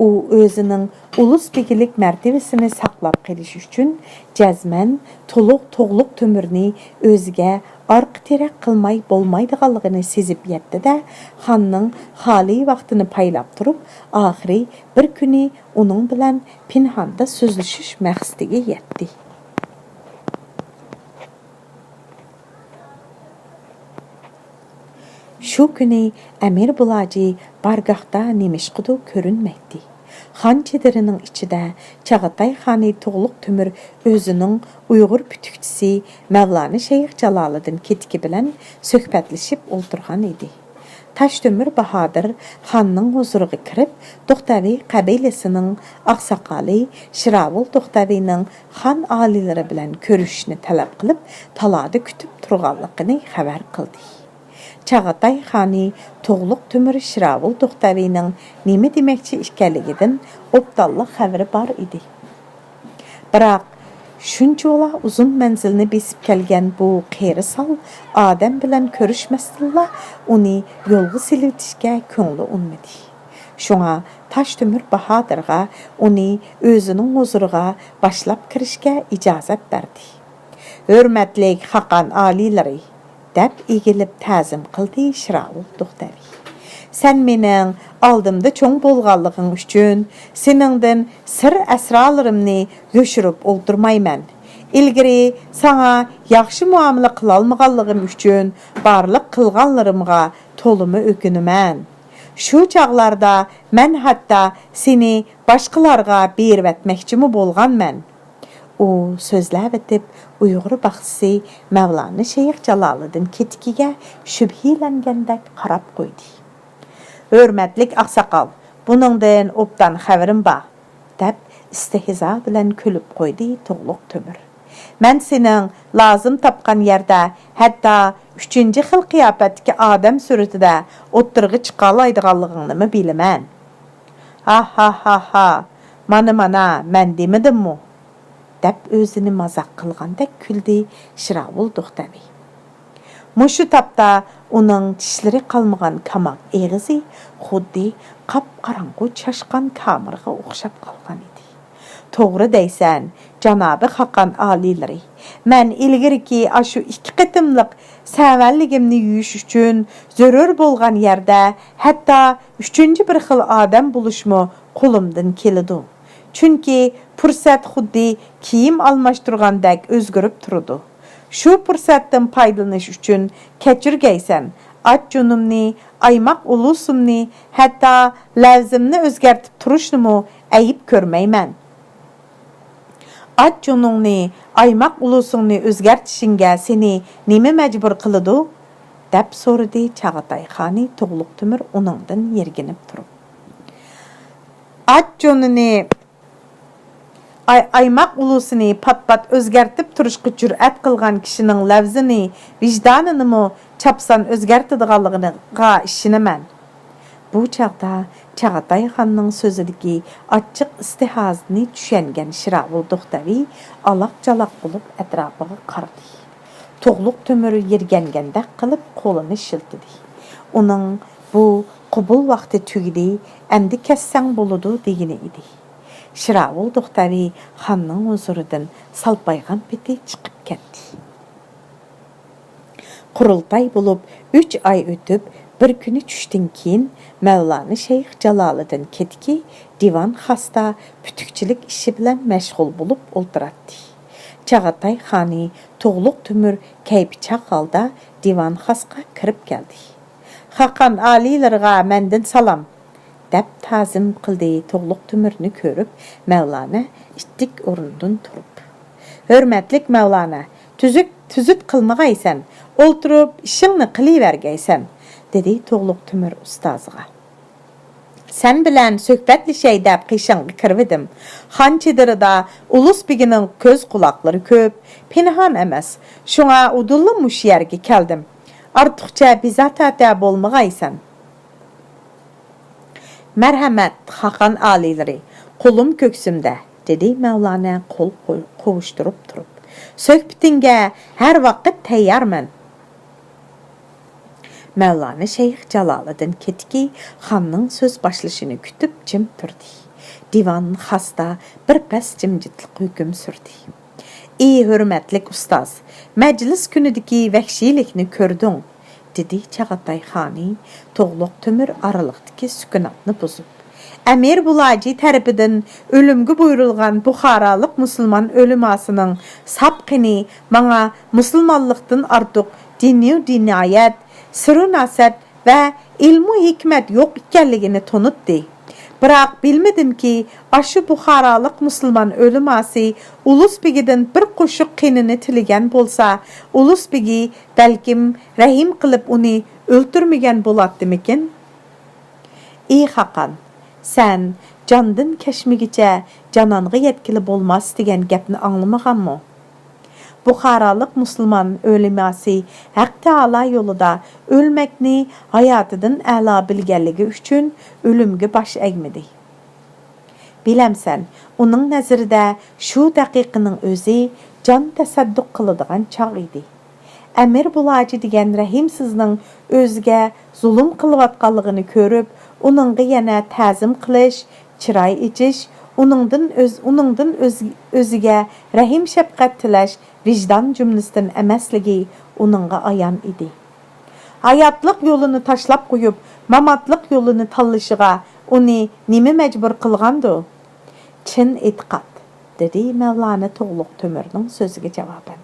ئۇ ئۆزىنىڭ ئۇلۇس بېگىلىك مەرتىۋىسىنى ساقلاپ قېلىش ئۈچۈن جەزمەن تۇلۇق تۇغلۇق تۆمۈرنى ئۆزىگە ئارقا تىرەك قىلماي بولمايدىغانلىقىنى سېزىپ يەتتى-دە، خاننىڭ خالىي ۋاقتىنى پايلاپ تۇرۇپ، ئاخىرى بىر كۈنى ئۇنىڭ بىلەن پىنھاندا سۆزلىشىش مەقسىتىگە يەتتى. شۇ كۈنى ئەمىر بۇلاجى بارگاھتا نېمىشقىدۇر كۆرۈنمەيتتى. خان چېدىرىنىڭ ئىچىدە چاغاتاي خانى تۇغلۇق تۆمۈر ئۆزىنىڭ ئۇيغۇر پۈتۈكچىسى مەۋلانا شەيخ جالالىدىن كېتىكى بىلەن سۆھبەتلىشىپ ئولتۇرغان ئىدى. تاشتۆمۈر باھادىر خاننىڭ ھۇزۇرىغا كىرىپ، دوختەۋى قەبىلىسىنىڭ ئاقساقالى شىراۋۇل دوختەۋىنىڭ خان ئالىيلىرى بىلەن كۆرۈشۈشنى تەلەپ قىلىپ، تالادا كۈتۈپ تۇرغانلىقىنى خەۋەر قىلدى. چاغاتاي خانى تۇغلۇق تۆمۈر شىراۋۇل دوختەۋىنىڭ نېمە دېمەكچى ئىكەنلىكىدىن ئوبدانلا خەۋىرى بار ئىدى. بىراق، شۇنچىۋالا ئۇزۇن مەنزىلنى بېسىپ كەلگەن بۇ قېرى سال ئادەم بىلەن كۆرۈشمەستىنلا، ئۇنى يولغا سېلىۋېتىشكە كۆڭلى ئۇنىمىدى. شۇڭا تاشتۆمۈر باھادىرغا ئۇنى ئۆزىنىڭ ھۇزۇرىغا باشلاپ كىرىشكە ئىجازەت بەردى. «ھۆرمەتلىك خاقان ئالىيلىرى!» دەپ ئېگىلىپ تەزىم قىلدى شىراۋۇل دوختەۋى. «سەن مېنىڭ ئالدىمدا چوڭ بولغانلىقىڭ ئۈچۈن سېنىڭدىن سىر-ئەسرارلىرىمنى يوشۇرۇپ ئولتۇرمايمەن. ئىلگىرى ساڭا ياخشى مۇئامىلە قىلالمىغانلىقىم ئۈچۈن بارلىق قىلغانلىرىمغا تولىمۇ ئۆكۈنىمەن. شۇ چاغلاردا مەن ھەتتا سېنى باشقىلارغا بېرىۋەتمەكچىمۇ بولغانمەن.» ئۇ سۆزلەۋېتىپ، ئۇيغۇر باقچىسى مەۋلانا شەيخ جالالىدىن كېتىكىگە شۈبھىلەنگەندەك قاراپ قويدى. «ھۆرمەتلىك ئاقساقال، بۇنىڭدىن ئوبدان خەۋىرىم بار.» دەپ ئىستىھزا بىلەن كۈلۈپ قويدى تۇغلۇق تۆمۈر. «مەن سېنىڭ لازىم تاپقان يەردە، ھەتتا ئۈچىنچى خىل قىياپەتتىكى ئادەم سۈرىتىدە ئوتتۇرىغا چىقالايدىغانلىقىڭنىمۇ بىلىمەن.» «ھا ھا ھا ھا، مانا مانا، مەن دېمىدىممۇ؟» دەپ ئۆزىنى مازاق قىلغاندەك كۈلدى شىراۋۇل دوختەۋى. مۇشۇ تاپتا ئۇنىڭ چىشلىرى قالمىغان كاماپ ئېغىزى خۇددى قاپقاراڭغۇ چاشقان كامىرىغا ئوخشاپ قالغان ئىدى. «توغرا دەيسەن، جانابىي خاقان ئالىيلىرى. مەن ئىلگىرىكى ئاشۇ ئىككى قېتىملىق سەۋەنلىكىمنى يۇيۇش ئۈچۈن زۆرۈر بولغان يەردە، ھەتتا ئۈچىنچى بىر خىل ئادەم بولۇشمۇ قولۇمدىن كېلىدۇ. چۈنكى پۇرسەت خۇددى كىيىم ئالماشتۇرغاندەك ئۆزگىرىپ تۇرىدۇ. شۇ پۇرسەتتىن پايدىلىنىش ئۈچۈن كەچۈرگەيسەن، ئات-جونۇمنى، ئايماق ئۇلۇسۇمنى، ھەتتا لەۋزىمنى ئۆزگەرتىپ تۇرۇشنىمۇ ئەيىب كۆرمەيمەن.» «ئات-جونۇڭنى، ئايماق ئۇلۇسۇڭنى ئۆزگەرتىشىڭگە سېنى نېمە مەجبۇر قىلىدۇ؟» دەپ سورىدى چاغاتاي خانى تۇغلۇق تۆمۈر ئۇنىڭدىن يىرگىنىپ تۇرۇپ. «ئات جونىنى، ئاي-، ئايماق ئۇلۇسىنى پات-پات ئۆزگەرتىپ تۇرۇشقا جۈرئەت قىلغان كىشىنىڭ لەۋزىنى، ۋىجدانىنىمۇ چاپسان ئۆزگەرتىدىغانلىقىغا ئىشىنىمەن.» بۇ چاغدا چاغاتاي خاننىڭ سۆزىدىكى ئاچچىق ئىستىھزانى چۈشەنگەن شىراۋۇل دوختەۋى ئالاق-چالاق بولۇپ ئەتراپىغا قارىدى. تۇغلۇق تۆمۈر يىرگەنگەندەك قىلىپ قولىنى شىلتىدى. ئۇنىڭ «بۇ قوبۇل ۋاقتى تۈگىدى، ئەمدى كەتسەڭ بولىدۇ» دېگىنى ئىدى. شىراۋۇل دوختەۋى خاننىڭ ھۇزۇرىدىن سالپايغان پېتى چىقىپ كەتتى. قۇرۇلتاي بولۇپ ئۈچ ئاي ئۆتۈپ، بىر كۈنى چۈشتىن كېيىن مەۋلانا شەيخ جالالىدىن كېتىكى دىۋان خاستا پۈتۈكچىلىك ئىشى بىلەن مەشغۇل بولۇپ ئولتۇراتتى. چاغاتاي خانى تۇغلۇق تۆمۈر كەيپى چاغ ھالدا دىۋان خاسقا كىرىپ كەلدى. «خاقان ئالىيلىرىغا مەندىن سالام!» دەپ تازىم قىلدى تۇغلۇق تۆمۈرنى كۆرۈپ، مەۋلانا ئىتتىك ئورنىدىن تۇرۇپ. «ھۆرمەتلىك مەۋلانا، تۈزۈك، تۈزۈت قىلمىغايسەن، ئولتۇرۇپ ئىشىڭنى قىلىۋەرگەيسەن» دېدى تۇغلۇق تۆمۈر ئۇستازىغا. «سەن بىلەن سۆھبەتلىشەي دەپ قېشىڭغا كىرىۋىدىم. خان چېدىرىدا ئۇلۇس بېگىنىڭ كۆز قۇلاقلىرى كۆپ، پىنھان ئەمەس. شۇڭا ئۇدۇللا مۇشۇ يەرگە كەلدىم. ئارتۇقچە بىزار-تەتە بولمىغايسەن.» «مەرھەمەت، خاقان ئالىيلىرى، قولۇم كۆكسۈمدە»، دېدى مەۋلانا قول قو-، قوۋۇشتۇرۇپ تۇرۇپ. «سۆھبىتىڭگە ھەر ۋاقىت تەييارمەن.» مەۋلانا شەيخ جالالىدىن كېتىكى خاننىڭ سۆز باشلىشىنى كۈتۈپ جىم تۇردى. دىۋان خاستا بىر پەس جىمجىتلىق ھۆكۈم سۈردى. «ئى ھۆرمەتلىك ئۇستاز، مەجلىس كۈنىدىكى ۋەھشىيلىكنى كۆردۈڭ»، دېدى چاغاتاي خانى تۇغلۇق تۆمۈر ئارىلىقتىكى سۈكۈناتنى بۇزۇپ. «ئەمىر بۇلاجى تەرىپىدىن ئۆلۈمگە بۇيرۇلغان بۇخارالىق مۇسۇلمان ئۆلىماسىنىڭ ساپ قېنى ماڭا مۇسۇلمانلىقتىن ئارتۇق دىنىي دىنايەت، سىرۇ ناسەت ۋە ئىلمۇ ھېكمەت يوق ئىكەنلىكىنى تونۇتتى. بىراق بىلمىدىمكى، ئاشۇ بۇخارالىق مۇسۇلمان ئۆلىماسى ئۇلۇس بېگىدىن بىر قوشۇق قېنىنى تىلىگەن بولسا، ئۇلۇس بېگى بەلكىم رەھىم قىلىپ ئۇنى ئۆلتۈرمىگەن بولاتتىمىكىن؟ ئى خاقان، سەن «جاندىن كەچمىگۈچە جانانغا يەتكىلى بولماس» دېگەن گەپنى ئاڭلىمىغانمۇ؟ بۇخارالىق مۇسۇلمان ئۆلىماسى ھەق تائالا يولىدا ئۆلمەكنى ھاياتىدىن ئەلا بىلگەنلىكى ئۈچۈن ئۆلۈمگە باش ئەگمىدى. بىلەمسەن، ئۇنىڭ نەزىرىدە شۇ دەقىقىنىڭ ئۆزى جان تەسەددۇق قىلىدىغان چاغ ئىدى. ئەمىر بۇلاجى دېگەن رەھىمسىزنىڭ ئۆزىگە زۇلۇم قىلىۋاتقانلىقىنى كۆرۈپ، ئۇنىڭغا يەنە تەزىم قىلىش، چىراي ئېچىش، ئۇنىڭدىن ئۆز-، ئۇنىڭدىن ئۆز-، ئۆزىگە رەھىم-شەپقەت تىلەش ۋىجدان جۈملىسىدىن ئەمەسلىكى ئۇنىڭغا ئايان ئىدى. ھاياتلىق يولىنى تاشلاپ قويۇپ، ماماتلىق يولىنى تاللىشىغا ئۇنى نېمە مەجبۇر قىلغاندۇ؟ چىن ئېتىقاد، دېدى مەۋلانا تۇغلۇق تۆمۈرنىڭ سۆزىگە جاۋابەن.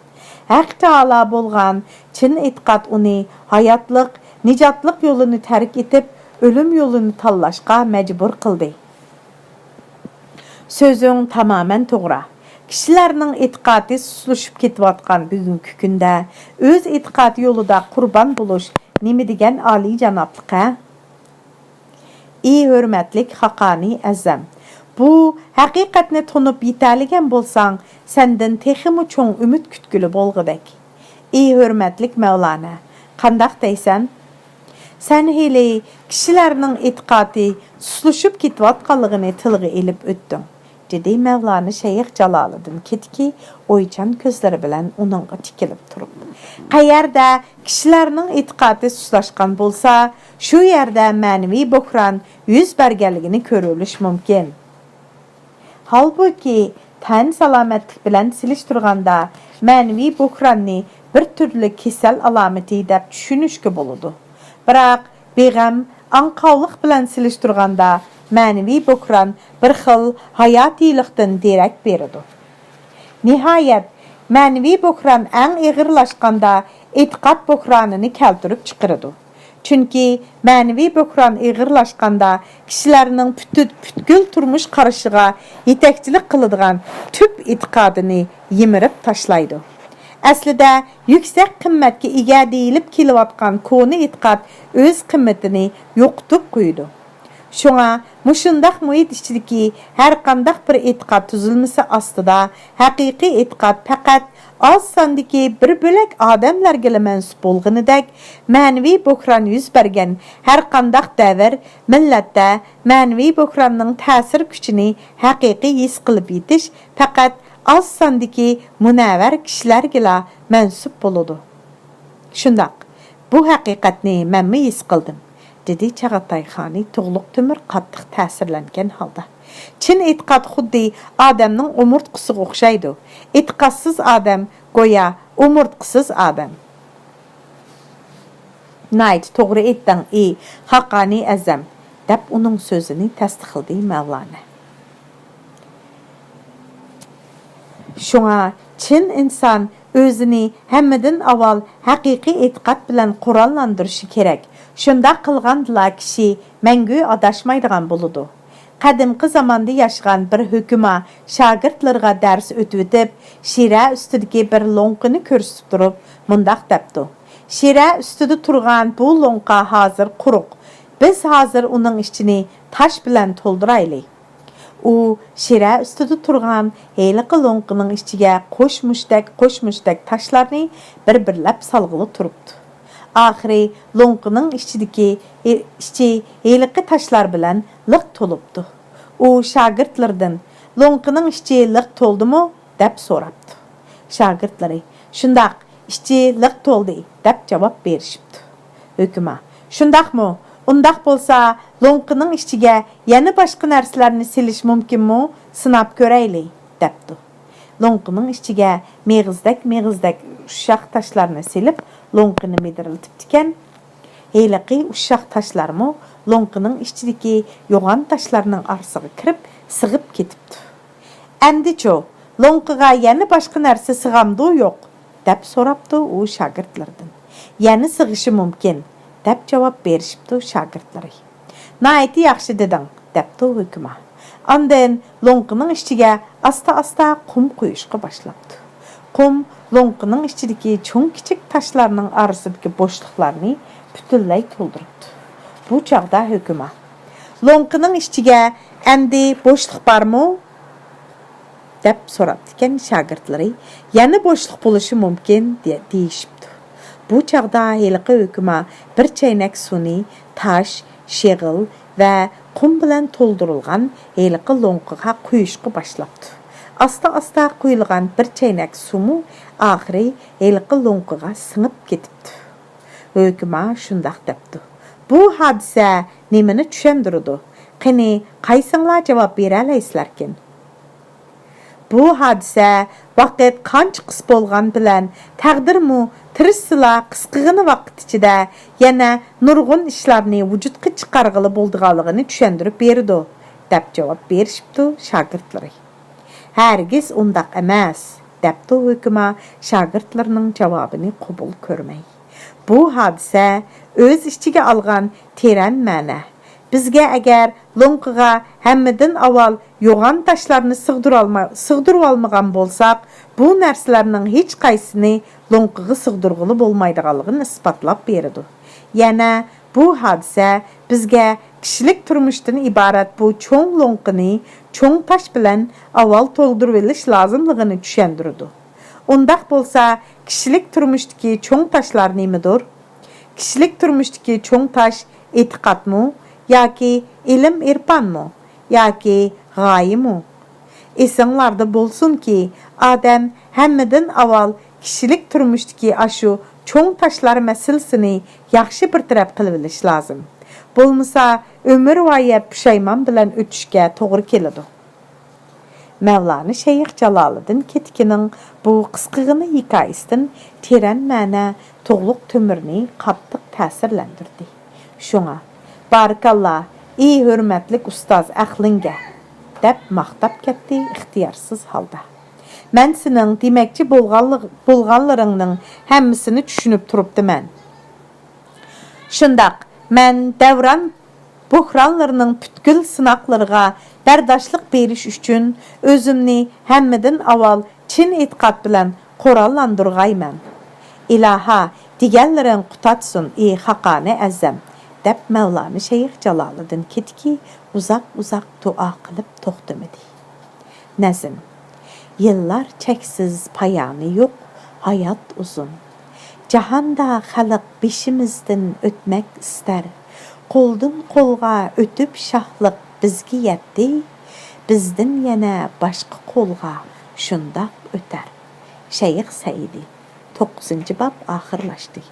ھەق تائالا بولغان چىن ئېتىقاد ئۇنى ھاياتلىق، نىجاتلىق يولىنى تەرك ئېتىپ، ئۆلۈم يولىنى تاللاشقا مەجبۇر قىلدى. سۆزۈڭ تامامەن توغرا. كىشىلەرنىڭ ئېتىقادى سۇسلىشىپ كېتىۋاتقان بۈگۈنكى كۈندە ئۆز ئېتىقادى يولىدا قۇربان بولۇش نېمە دېگەن ئالىيجانابلىق ھە؟ ئى ھۆرمەتلىك خاقانى ئەزەم، بۇ ھەقىقەتنى تونۇپ يېتەلىگەن بولساڭ، سەندىن تېخىمۇ چوڭ ئۈمىد كۈتكىلى بولغۇدەك. ئى ھۆرمەتلىك مەۋلانا، قانداق دەيسەن؟ سەن ھېلى كىشىلەرنىڭ ئېتىقادى سۇسلىشىپ كېتىۋاتقانلىقىنى تىلغا ئېلىپ ئۆتتۈڭ، دېدى مەۋلانا شەيخ جالالىدىن كېتىكى ئويچان كۆزلىرى بىلەن ئۇنىڭغا تىكىلىپ تۇرۇپ. قەيەردە كىشىلەرنىڭ ئېتىقادى سۇسلاشقان بولسا، شۇ يەردە مەنىۋى بوھران يۈز بەرگەنلىكىنى كۆرۈۋېلىش مۇمكىن. ھالبۇكى، تەن سالامەتلىك بىلەن سېلىشتۇرغاندا، مەنىۋى بوھراننى بىر تۈرلۈك كېسەل ئالامىتى دەپ چۈشىنىشكە بولىدۇ. بىراق، بىغەم، ئاڭقاۋلىق بىلەن سېلىشتۇرغاندا، مەنىۋى بوھران بىر خىل ھاياتىيلىقتىن دېرەك بېرىدۇ. نىھايەت، مەنىۋى بوھران ئەڭ ئېغىرلاشقاندا، ئېتىقاد بوھرانىنى كەلتۈرۈپ چىقىرىدۇ. چۈنكى مەنىۋى بوھران ئېغىرلاشقاندا، كىشىلەرنىڭ پۈتۈ-، پۈتكۈل تۇرمۇش قارىشىغا يېتەكچىلىك قىلىدىغان تۈپ ئېتىقادىنى يىمىرىپ تاشلايدۇ. ئەسلىدە، يۈكسەك قىممەتكە ئىگە دېيىلىپ كېلىۋاتقان كونا ئېتىقاد ئۆز قىممىتىنى يوقىتىپ قويىدۇ. شۇڭا، مۇشۇنداق مۇھىت ئىچىدىكى ھەرقانداق بىر ئېتىقاد تۈزۈلمىسى ئاستىدا، ھەقىقىي ئېتىقاد پەقەت ئاز ساندىكى بىر بۆلەك ئادەملەرگىلا مەنسۇپ بولغىنىدەك، مەنىۋى بوھران يۈز بەرگەن ھەرقانداق دەۋر، مىللەتتە مەنىۋى بوھراننىڭ تەسىر كۈچىنى ھەقىقىي ھېس قىلىپ يېتىش پەقەت ئاز ساندىكى مۇنەۋۋەر كىشىلەرگىلا مەنسۇپ بولىدۇ. شۇنداق، بۇ ھەقىقەتنى مەنمۇ ھېس قىلدىم، دېدى چاغاتاي خانى تۇغلۇق تۆمۈر قاتتىق تەسىرلەنگەن ھالدا. چىن ئېتىقاد خۇددى ئادەمنىڭ ئومۇرتقىسىغا ئوخشايدۇ. ئېتىقادسىز ئادەم گويا ئومۇرتقىسىز ئادەم. ناھايىتى توغرا ئېيتتىڭ، ئى خاقانى ئەزەم، دەپ ئۇنىڭ سۆزىنى تەستىقلىدى مەۋلانا. شۇڭا چىن ئىنسان ئۆزىنى ھەممىدىن ئاۋۋال ھەقىقىي ئېتىقاد بىلەن قوراللاندۇرۇشى كېرەك. شۇنداق قىلغاندىلا كىشى مەڭگۈ ئاداشمايدىغان بولىدۇ. قەدىمكى زاماندا ياشىغان بىر ھۆكۈما شاگىرتلىرىغا دەرس ئۆتۈۋېتىپ، شىرە ئۈستىدىكى بىر لوڭقىنى كۆرسىتىپ تۇرۇپ، مۇنداق دەپتۇ: «شىرە ئۈستىدە تۇرغان بۇ لوڭقا ھازىر قۇرۇق. بىز ھازىر ئۇنىڭ ئىچىنى تاش بىلەن تولدۇرايلى.» ئۇ شىرە ئۈستىدە تۇرغان ھېلىقى لوڭقىنىڭ ئىچىگە قوش مۇشتەك، قوش مۇشتەك تاشلارنى بىر-بىرلەپ سالغىلى تۇرۇپتۇ. ئاخىرى لوڭقىنىڭ ئىچىدىكى، ئىچى ھېلىقى تاشلار بىلەن لىق تولۇپتۇ. ئۇ شاگىرتلىرىدىن: «لوڭقىنىڭ ئىچى لىق تولدىمۇ؟» دەپ سوراپتۇ. شاگىرتلىرى: «شۇنداق، ئىچى لىق تولدى» دەپ جاۋاب بېرىشىپتۇ. ھۆكۈما: «شۇنداقمۇ؟ ئۇنداق بولسا، لوڭقىنىڭ ئىچىگە يەنە باشقا نەرسىلەرنى سېلىش مۇمكىنمۇ؟ سىناپ كۆرەيلى» دەپتۇ. لوڭقىنىڭ ئىچىگە مېغىزدەك-مېغىزدەك ئۇششاق تاشلارنى سېلىپ، لوڭقىنى مىدىرلىتىپتىكەن. ھېلىقى ئۇششاق تاشلارمۇ لوڭقىنىڭ ئىچىدىكى يوغان تاشلارنىڭ ئارىسىغا كىرىپ، سىغىپ كېتىپتۇ. «ئەمدىچۇ، لوڭقىغا يەنە باشقا نەرسە سىغامدۇ يوق؟» دەپ سوراپتۇ ئۇ شاگىرتلىرىدىن. «يەنە سىغىشى مۇمكىن» دەپ جاۋاب بېرىشىپتۇ شاگىرتلىرى. «ناھايىتى ياخشى دېدىڭ» دەپتۇ ھۆكۈما. ئاندىن لوڭقىنىڭ ئىچىگە ئاستا-ئاستا قۇم قۇيۇشقا باشلاپتۇ. قۇم لوڭقىنىڭ ئىچىدىكى چوڭ-كىچىك تاشلارنىڭ ئارىسىدىكى بوشلۇقلارنى پۈتۈنلەي تولدۇرۇپتۇ. بۇ چاغدا ھۆكۈما، «لوڭقىنىڭ ئىچىگە ئەمدى بوشلۇق بارمۇ؟» دەپ سوراپتىكەن شاگىرتلىرى. «يەنە بوشلۇق بولۇشى مۇمكىن» دە-، دېيىشىپتۇ. بۇ چاغدا ھېلىقى ھۆكۈما بىر چەينەك سۇنى تاش، شېغىل ۋە قۇم بىلەن تولدۇرۇلغان ھېلىقى لوڭقىغا قۇيۇشقا باشلاپتۇ. ئاستا-ئاستا قۇيۇلغان بىر چەينەك سۇمۇ ئاخىرى ھېلىقى لوڭقىغا سىڭىپ كېتىپتۇ. ھۆكۈما شۇنداق دەپتۇ. بۇ ھادىسە نېمىنى چۈشەندۈرىدۇ؟ قېنى، قايسىڭلار جاۋاب بېرەلەيسىلەركىن؟ بۇ ھادىسە ۋاقىت قانچە قىس بولغان بىلەن، تەقدىرمۇ تىرىشسىلا قىسقىغىنە ۋاقىت ئىچىدە يەنە نۇرغۇن ئىشلارنى ۋۇجۇدقا چىقارغىلى بولىدىغانلىقىنى چۈشەندۈرۈپ بېرىدۇ، دەپ جاۋاب بېرىشىپتۇ شاگىرتلىرى. ھەرگىز ئۇنداق ئەمەس، دەپتۇ ھۆكۈما شاگىرتلىرىنىڭ جاۋابىنى قوبۇل كۆرمەي. بۇ ھادىسە ئۆز ئىچىگە ئالغان تېرەن مەنە. بىزگە ئەگەر لوڭقىغا ھەممىدىن ئاۋۋال يوغان تاشلارنى سىغدۇرالما-، سىغدۇرۇۋالمىغان بولساق، بۇ نەرسىلەرنىڭ ھېچقايسىسىنى لوڭقىغا سىغدۇرغىلى بولمايدىغانلىقىنى ئىسپاتلاپ بېرىدۇ. يەنە بۇ ھادىسە بىزگە كىشىلىك تۇرمۇشتىن ئىبارەت بۇ چوڭ لوڭقىنى چوڭ تاش بىلەن ئاۋۋال تولدۇرۇۋېلىش لازىملىقىنى چۈشەندۈرىدۇ. ئۇنداق بولسا، كىشىلىك تۇرمۇشتىكى چوڭ تاشلار نېمىدۇر؟ كىشىلىك تۇرمۇشتىكى چوڭ تاش ئېتىقادمۇ ياكى ئىلىم-ئېرپانمۇ ياكى غايىمۇ؟ ئېسىڭلاردا بولسۇنكى، ئادەم ھەممىدىن ئاۋۋال كىشىلىك تۇرمۇشتىكى ئاشۇ چوڭ تاشلار مەسىلىسىنى ياخشى بىر تەرەپ قىلىۋېلىش لازىم. بولمىسا، ئۆمۈرۋايەت پۇشايمان بىلەن ئۆتۈشكە توغرا كېلىدۇ. مەۋلانا شەيخ جالالىدىن كېتىكىنىڭ بۇ قىسقىغىنە ھېكايىسىدىن تېرەن مەنە تۇغلۇق تۆمۈرنى قاتتىق تەسىرلەندۈردى. شۇڭا، «بارىكاللا، ئى ھۆرمەتلىك ئۇستاز ئەقلىڭگە!» دەپ ماختاپ كەتتى ئىختىيارسىز ھالدا. «مەن سېنىڭ دېمەكچى بولغانلىق-، بولغانلىرىڭنىڭ ھەممىسىنى چۈشىنىپ تۇرۇپتىمەن.» شۇنداق، مەن دەۋران بۆھرانلىرىنىڭ پۈتكۈل سىناقلىرىغا بەرداشلىق بېرىش ئۈچۈن ئۆزۈمنى ھەممىدىن ئاۋۋال چىن ئېتىقاد بىلەن قوراللاندۇرغايمەن. ئىلاھا، دېگەنلىرىڭ قۇتاتسۇن، ئى خاقانى ئەزەم! دەپ مەۋلانا شەيخ جالالىدىن كېتىكى ئۇزاق-ئۇزاق دۇئا قىلىپ توختىمىدى. نەزم. يىللار چەكسىز، پايانى يوق، ھايات ئۇزۇن. جاھاندا خەلق بېشىمىزدىن ئۆتمەك ئىستەر. قولدىن قولغا ئۆتۈپ شاھلىق بىزگە يەتتى. بىزدىن يەنە باشقا قولغا شۇنداق ئۆتەر. شەيخ سەئىدى. توققۇزىنچى باب ئاخىرلاشتى.